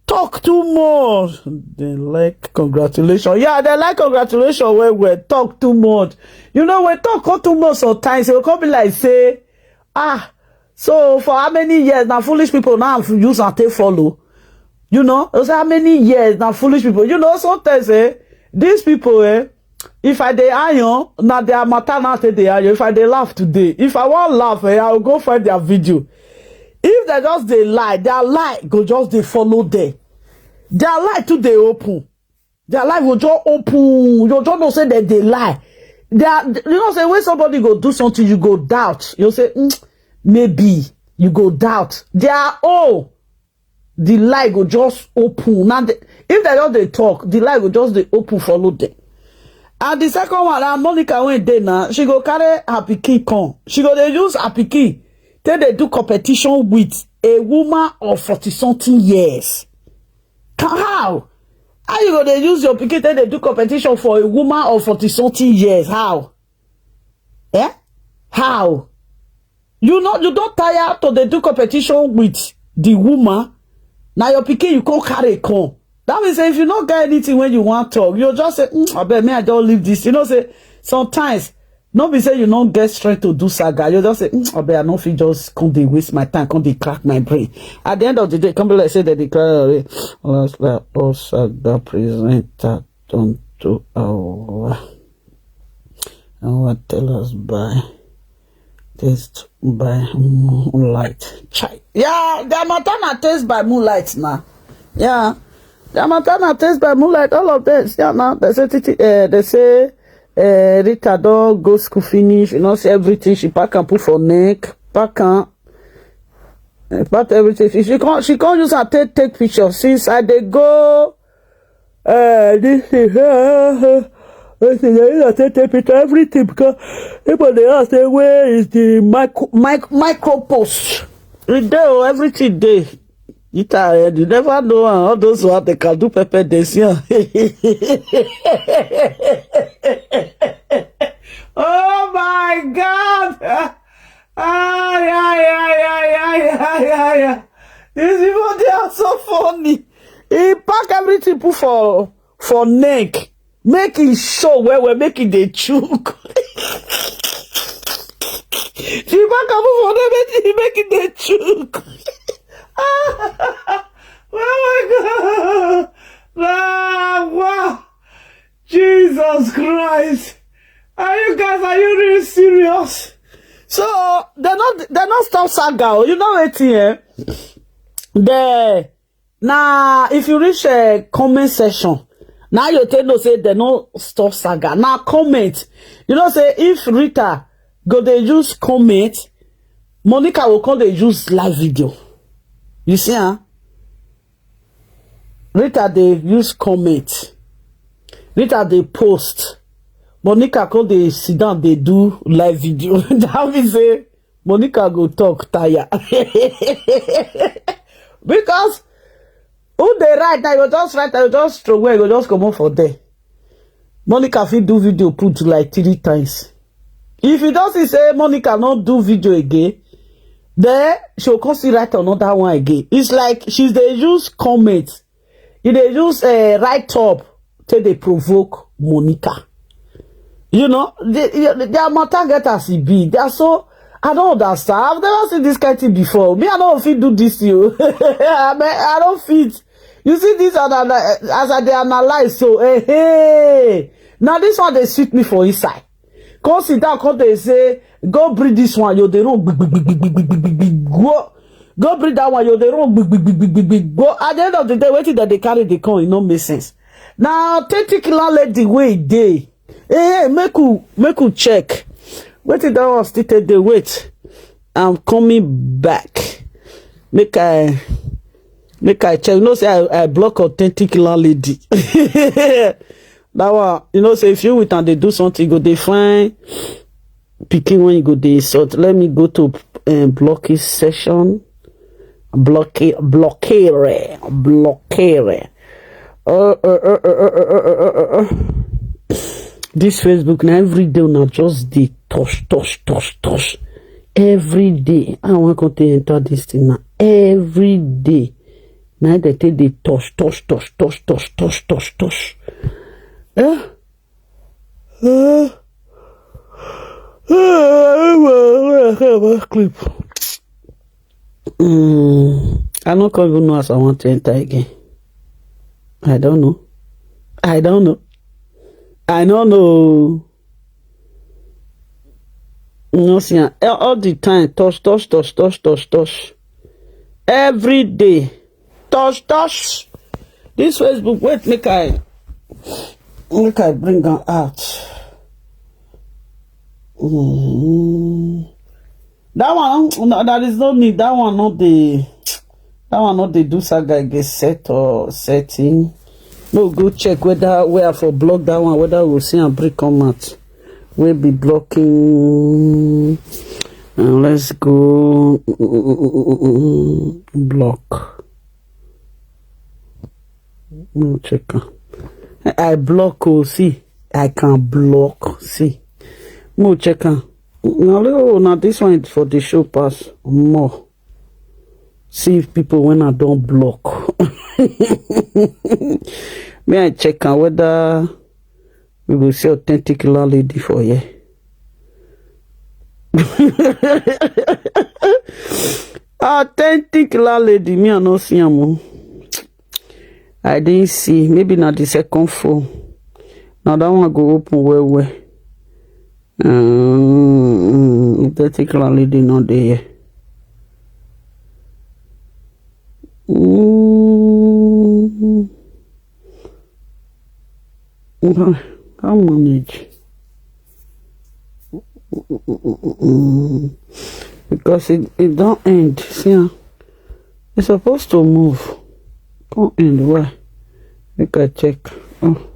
Talk too much. They like congratulations. Yeah, they like congratulations when we talk too much. You know, when talk go too much sometimes, it will come be like say, ah, so for how many years now foolish people now use and take follow? You know, you say how many years now foolish people. You know, sometimes, eh, these people, eh, if I dey iron, na their matter now take dey iron. If I dey laugh today, if I wan laugh, eh, I will go find their video. If they just dey lie, their lie go just dey follow them. Their lie too dey open. Their lie go just open. You just know say they dey lie. They are, you know say when somebody go do something, you go doubt. You say, "Mm, maybe." You go doubt. They are, oh, the lie go just open. Now, the, if they just dey talk, the lie go just dey open, follow them. And the second one, na Monica wey dey now, she go carry her pikin come. She go dey use her pikin take dey do competition with a woman of forty something years. Ca-, how? How you go dey use your pikin take dey do competition for a woman of forty something years? How? Eh? How? You know, you don tire to dey do competition with the woman. Now your pikin, you come carry come. That means say if you no get anything when you want talk, you just say, "Mm, abeg, may I just leave this." You know, say sometimes, no be say you no get strength to do saga. You just say, "Mm, abeg, I no fit just come dey waste my time, come dey crack my brain." At the end of the day, come be like say they dey cry, "Last like all saga presenter turn to our." And what tell us by taste by moonlight. Chai. Yeah, their matter na taste by moonlight now. Yeah. Their matter na taste by moonlight. All of them. Yeah, now they say, Titi, uh, they say, uh, Rita don go school finish. You know, see everything. She pack and put for neck. Pack and, uh, pack everything. She, she can't, she can't use her take, take picture. Since I dey go, uh, this thing, uh, uh, this thing, I take, take picture, everything, because people dey ask say, "Where is the micro, mic-, micro post?" E dey, oh, everything dey. It, uh, you never know, uh, all those who are, they can do pepper, they see, uh. Oh my God. Ah, yeah, yeah, yeah, yeah, yeah, yeah, yeah. These people, they are so funny. He pack everything, put for, for neck. Make it show where we make it dey chook. She pack am put for neck, make it, make it dey chook. Oh my God. Ah, wow. Jesus Christ. Are you guys, are you really serious? So, they not, they not stop saga, oh. You know wetin, eh? They, now, if you reach a comment section, now you take know say they no stop saga. Now comment. You know say if Rita go dey use comment, Monica will come dey use live video. You see, huh? Rita dey use comment. Rita dey post. Monica come dey sit down, dey do live video. That means say Monica go talk tire. Because who dey write now, you go just write, you go just throw away, you go just comot for there. Monica fit do video put like three times. If you don see say Monica no do video again, then she go come still write another one again. It's like she's dey use comment. E dey use, eh, write up take dey provoke Monica. You know, the, the, their matter get as e be. They are so, I don't understand. I've never seen this kind thing before. Me, I don't fit do this, you. I mean, I don't fit. You see this, and as I dey analyze, so eh, hey, now this one dey sweet me for inside. Come sit down, come dey say, "Go bring this one, you dey run big, big, big, big, big, big, big, big, go. Go bring that one, you dey run big, big, big, big, big, big, go." At the end of the day, wetin dem dey carry dey come, e no make sense. Na authentic landlady wey e dey. Hey, hey, make we, make we check. Wetin that one still take dey wait? I'm coming back. Make I, make I check. You know say I, I block authentic landlady. That one, you know say if you with am dey do something, you go dey find pikin when you go dey insult. Let me go to um, blocking session. Blocky, blockere, blockere. Uh, uh, uh, uh, uh, uh, uh, uh, uh. This Facebook na every day una just dey touch, touch, touch, touch. Every day. I wan come take enter this thing na. Every day. Na dem take dey touch, touch, touch, touch, touch, touch, touch, touch. Eh? Eh? Clip. Mm, I no come even know as I want to enter again. I don't know. I don't know. I don't know. No see am. Eh, all the time. Touch, touch, touch, touch, touch, touch. Every day. Touch, touch. This Facebook, wait, make I, make I bring am out. Mm. That one, no, there is no need. That one not the, that one not the do saga get set or setting. No, go check whether where I for block that one, whether we go see am bring come out. Wey be blocking. And let's go block. No check am. I block, oh, see. I can block, see. No check am. Now, oh, now this one for the show pass more. See if people when I don't block. May I check am whether we go see authentic landlady for here. Authentic landlady, me I no see am o. I didn't see. Maybe na the second phone. Now that one go open well well. Um, authentic landlady no dey here. Mm. How manage? Because it, it don't end. See, ah, it's supposed to move. Can't end. Why? Make I check. Oh.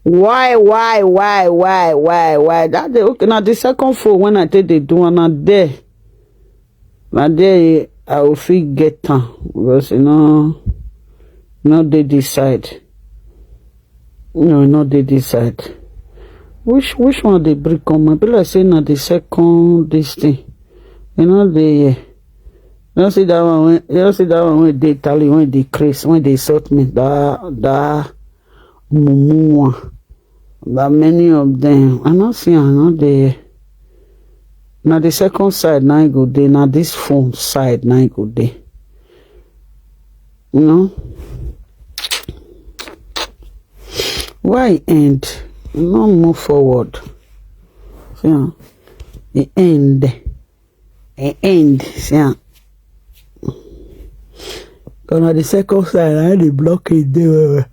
Why, why, why, why, why, why? That day, okay, now the second phone when I take the do one, and there, na there I will fit get am because you know, no dey this side. No, no dey this side. Which, which one dey bring come? I be like say na the second this thing. You know the, you know see that one when, you know see that one when dey Italy, when dey craze, when dey insult me. That, that mumu one. That many of them. I not see another. Now the second side now go dey. Now this phone side now go dey. You know? Why end? No move forward. Yeah. The end. The end. Yeah. Gonna the second side, I the blockade there.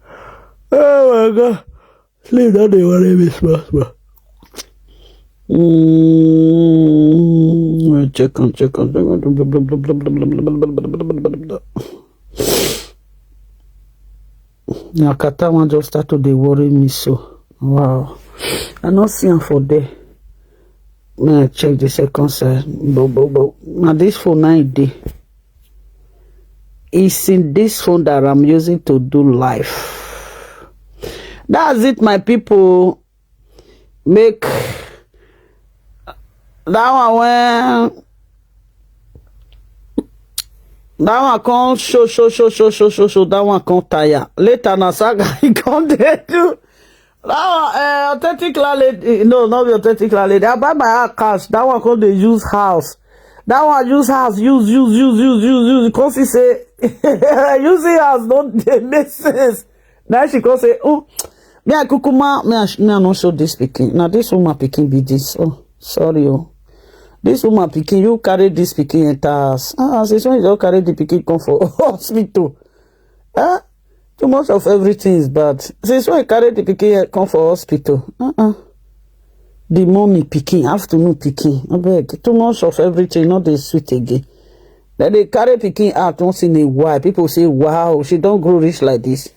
Oh my God. Sleep don dey worry me small small. Mm, check am, check am, check am. Na kata one just start to dey worry me so. Wow. I no see am for there. May I check the second side. But, but, but, na this phone na e dey. It's in this phone that I'm using to do life. That's it, my people. Make that one when that one come show, show, show, show, show, show, show. That one come tire. Later, na saga he come dey do. That one, uh, authentic landlady. No, not the authentic landlady. I buy my house cash. That one come dey use house. That one use house, use, use, use, use, use, use. Come see say using house no dey make sense. Now she come say, oh, me I kukuma, me I, sh- me I no show this pikin. Now this woman pikin be this. Oh, sorry oh. This woman pikin, you carry this pikin enter house. Ah, since when you don carry the pikin come for hospital? Eh? Too much of everything is bad. Since when you carry the pikin here come for hospital? Uh-uh. The morning pikin, afternoon pikin. I beg, too much of everything, not dey sweet again. Then they carry pikin out once in a while. People say, wow, she don't grow rich like this.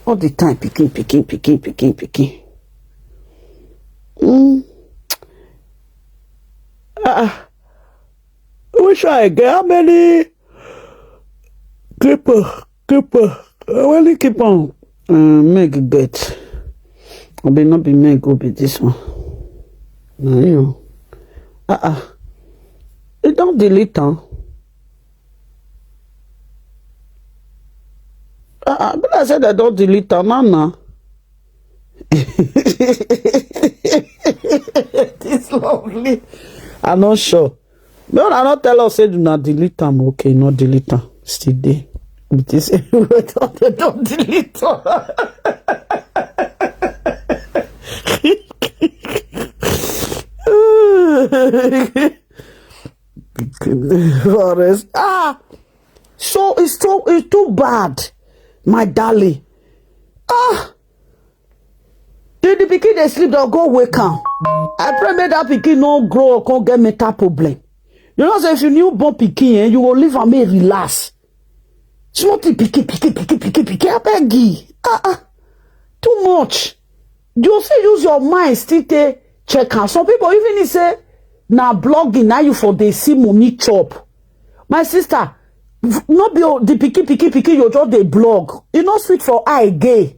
All the time, pikin, pikin, pikin, pikin, pikin. Mm. Ah, ah. Which one again? How many people? People. How many keep on? Uh, Meg get. I be not be Meg go be this one. No, you. Ah, ah. You don't delete them. Ah, ah. But I said I don't delete them. Now, now. This lovely. I'm not sure. No, I not tell us say do not delete them. Okay, not delete them. Still there. But this don't delete them. Forest. Ah, so it's too it's too bad, my darling. Ah, did the pikin dey sleep? They'll go wake am. I pray make that pikin no grow or come get mental problem. You know, say if you new born pikin, eh, you go leave am make e relax. Small thing, pikin, pikin, pikin, pikin, pikin. I beg you. Ah, ah, too much. You see, use your mind, still take check am. Some people even dey say na blogging, now you for dey see money chop. My sister, v- no be o- the pikin, pikin, pikin, you just dey blog. E no sweet for eye again.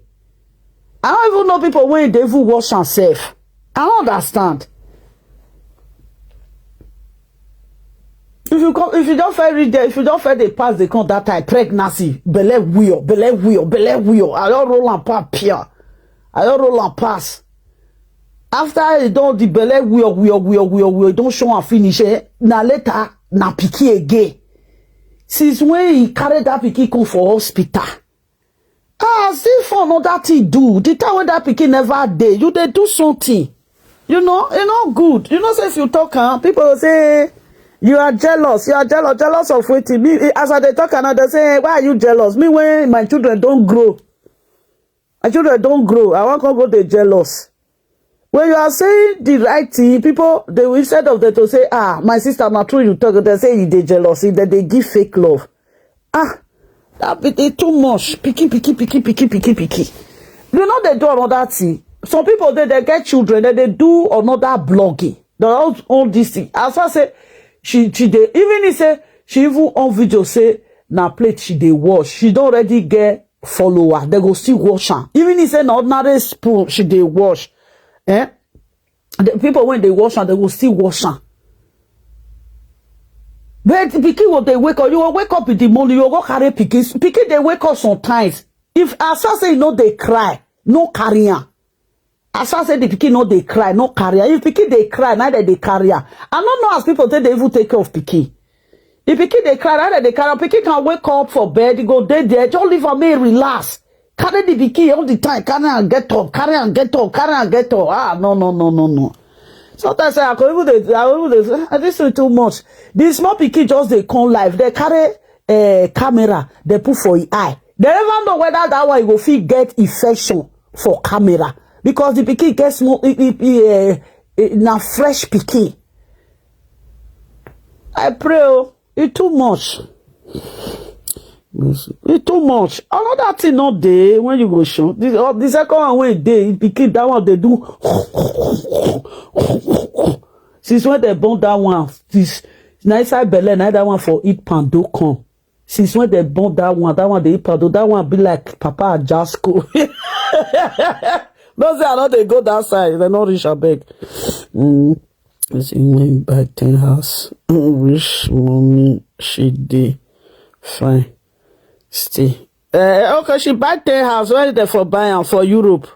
I don't even know people when they even wash and self. I don't understand. If you come, if you don't fair read there, if you don't fair they pass the con that time, pregnancy, belle wheel, belle wheel, belle wheel. I don't roll and pass pia. I don't roll and pass. After e don the belle wheel, wheel, wheel, wheel, wheel, don't show and finish. Eh? Na later, na pikin again. Since when he carried that pikin come for hospital, ah, see for another thing do. The time when that pikin never dey, you dey do something. You know, e no good. You know, say if you talk, huh, people go say you are jealous. You are jealous. Jealous of wetin? Me, as I dey talk, and they say, why are you jealous? Me when my children don't grow, my children don't grow. I want to go dey jealous. When you are saying the right thing, people they will, instead of them to say, ah, my sister, na true you talk, they say you dey jealous. If they, they give fake love, ah, that be dey too much. Pikin, pikin, pikin, pikin, pikin, pikin. You know they do another thing. Some people they, they get children, then they do another blogging. They all own this thing. As I say, she she dey even he say she even on video say na plate she dey wash. She don't already get follower. They go still wash am. Even he say na ordinary spoon she dey wash. Eh? The people when they wash am, they go still wash am. But pikin go dey wake up. You go wake up in the morning, you go carry pikin. Pikin dey wake up sometimes. If as I say no dey cry, no carry am. As I say the pikin no dey cry, no carry am. If pikin dey cry, neither dey carry am. I don't know as people take they even take care of pikin. If pikin dey cry, neither dey carry am. Pikin can wake up for bed, e go dey there, just leave am make e relax. Carry the pikin all the time, carry am get up, carry am get up, carry am get up. Ah, no, no, no, no, no. Sometimes I go even dey, I go even dey say, ah, this is too much. The small pikin just dey come life. They carry a camera, they put for his eye. They never know whether that one go fit get infection for camera because the pikin get small, e, e, e, eh, eh, na fresh pikin. I pray, oh, e too much. E too much. Another thing not dey when you go show. The, uh, the second one wey dey, e pikin, that one they do. Since when they born that one, this na inside belle, na that one for eat pando come. Since when they born that one, that one they eat pando, that one be like Papa Ajasco. No say I no dey go that side, they no reach abeg. Mm. As in when buy ten house, which mommy she dey fine stay. Eh, okay, she buy ten house. Where they for buy am for Europe?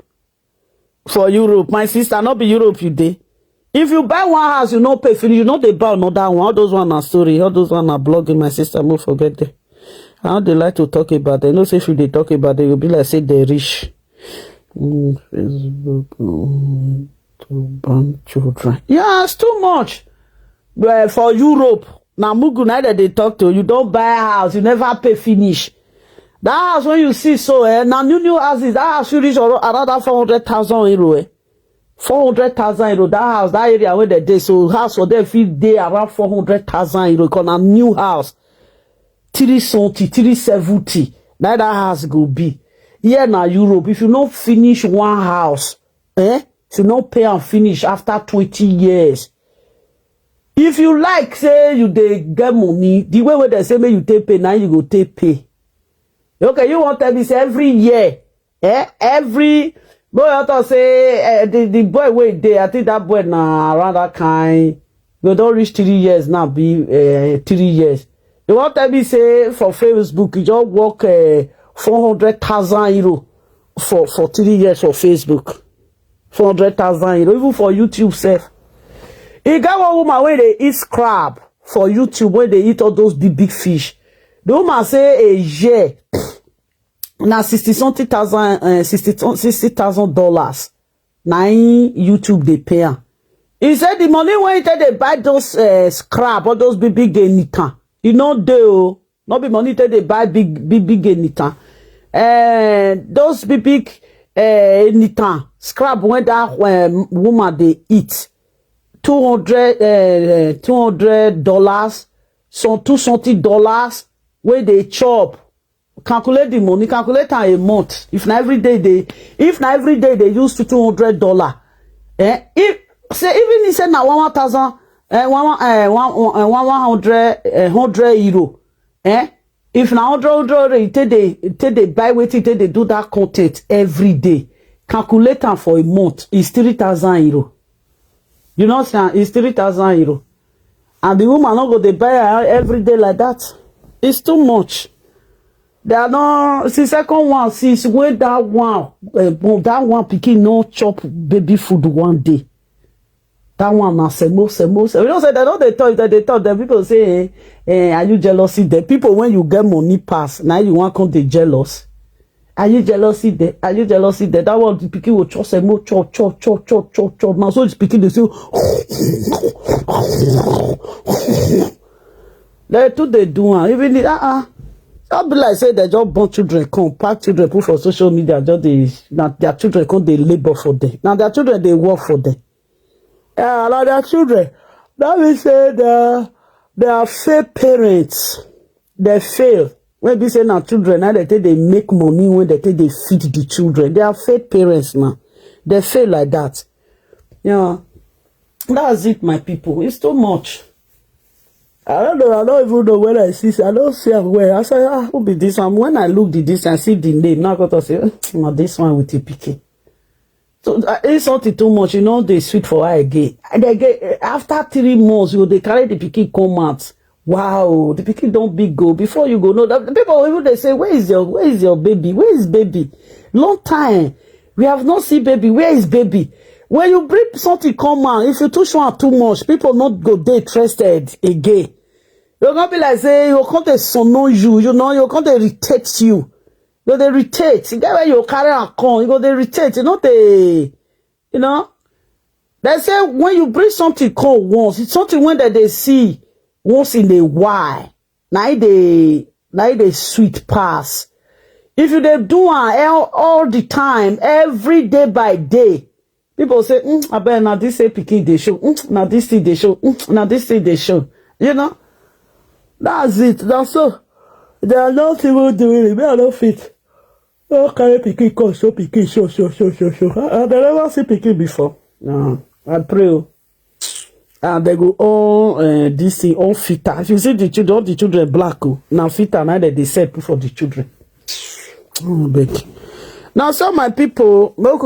For Europe, my sister, not be Europe you dey. If you buy one house, you no pay finish, you no dey buy another one. All those one na story, all those one na blogging, my sister, no forget them. I no dey like to talk about them. You know say if you dey talk about them, you be like say they rich. Mm, Facebook, mm, to ban children. Yeah, it's too much. But for Europe, na mugu na dem dey talk to. You don buy house, you never pay finish. That house when you see so, eh, na new new houses. That house you reach around four hundred thousand euro, eh. Four hundred thousand euro. That house, that area where they dey, so house for them fit dey around four hundred thousand euro. Cause na new house, three something, three seventy. Na that house go be. Here na Europe. If you no finish one house, eh, if you no pay and finish after twenty years, if you like say you dey get money, the way wey they say make you take pay, now you go take pay. Okay, you want tell me say every year, eh, every boy, I thought say, eh, the, the boy wey dey, I think that boy na around that kind, we don reach three years now, be, eh, three years. You want tell me say for Facebook, you just work, eh, four hundred thousand euro for, for three years for Facebook. Four hundred thousand euro, even for YouTube sef. E get one woman wey dey eat crab for YouTube, wey dey eat all those big, big fish. The woman say a year, na sixty something thousand, eh, sixty, sixty thousand dollars. Na im YouTube dey pay am. He say the money wey he take dey buy those, eh, crab, all those big, big enitan, e no dey o. No be money take dey buy big, big, big enitan. Eh, those big, big, eh, enitan, crab wey that, eh, woman dey eat, two hundred, eh, eh, two hundred dollars, some two something dollars wey dey chop. Calculate the money, calculate am a month. If na every day they, if na every day they use two, two hundred dollar, eh? If say, even if say na one, one thousand, eh, one, one, eh, one, one, eh, one, one hundred, eh, hundred euro, eh? If na hundred, hundred euro, you take dey, take dey buy wetin, take dey do that content every day, calculate am for a month, it's three thousand euro. You know, say it's three thousand euro. And the woman no go dey buy her every day like that. It's too much. They are not, see, second one, since when that one, eh, that one pikin no chop baby food one day. That one na semo, semo, semo. You know, say they don't dey talk, they dey talk. The people say, eh, eh, are you jealousy? The people, when you get money pass, now you want come dey jealous. Are you jealousy there? Are you jealousy there? That one, the pikin will chop semo, chop, chop, chop, chop, chop, chop. Now, so the pikin dey say, they too dey do am. Even the, uh-uh. Just be like say they just born children, come pack children, put for social media, just dey, na their children come dey labor for them. Na their children dey work for them. Yeah, na their children. That means say they are, they are fail parents. They fail. When be say na children, now they take dey make money, when they take dey feed the children. They are fail parents now. They fail like that. Yeah. That's it, my people. It's too much. I don't know. I don't even know when I see. I don't see am well. I say, "Ah, who be this one?" When I look the this, I see the name. Now I go to say, "Eh, na this one with the pikin." So, uh, if something too much, you know, they sweet for her again. And again, eh, after three months, you dey carry the pikin come out. Wow, the pikin don big go. Before you go know, the people, even they say, "Where is your, where is your baby? Where is baby?" Long time. We have not seen baby. Where is baby? When you bring something come out, if you too sure too much, people not go dey interested again. You go be like say, you come dey sono you, you know, you come dey irritate you. You dey irritate. You get where you carry am come, you go dey irritate. You know, they, you know. They say when you bring something come once, it's something when that they see once in a while. Now they, now they sweet pass. If you dey do am all, all the time, every day by day, people say, "Mm, I bet now this say pikin dey show. Mm, now this thing dey show. Mm, now this thing dey show." You know, that's it. That's so. They are not even doing it. Me, I don't fit. Oh, carry pikin come, show pikin, show, show, show, show, show. I, I never see pikin before. No, I pray o. And they go on, uh, this thing, on filter. If you see the children, all the children black o. Now filter, now they, they set for the children. Oh, beg. Now, so my people, make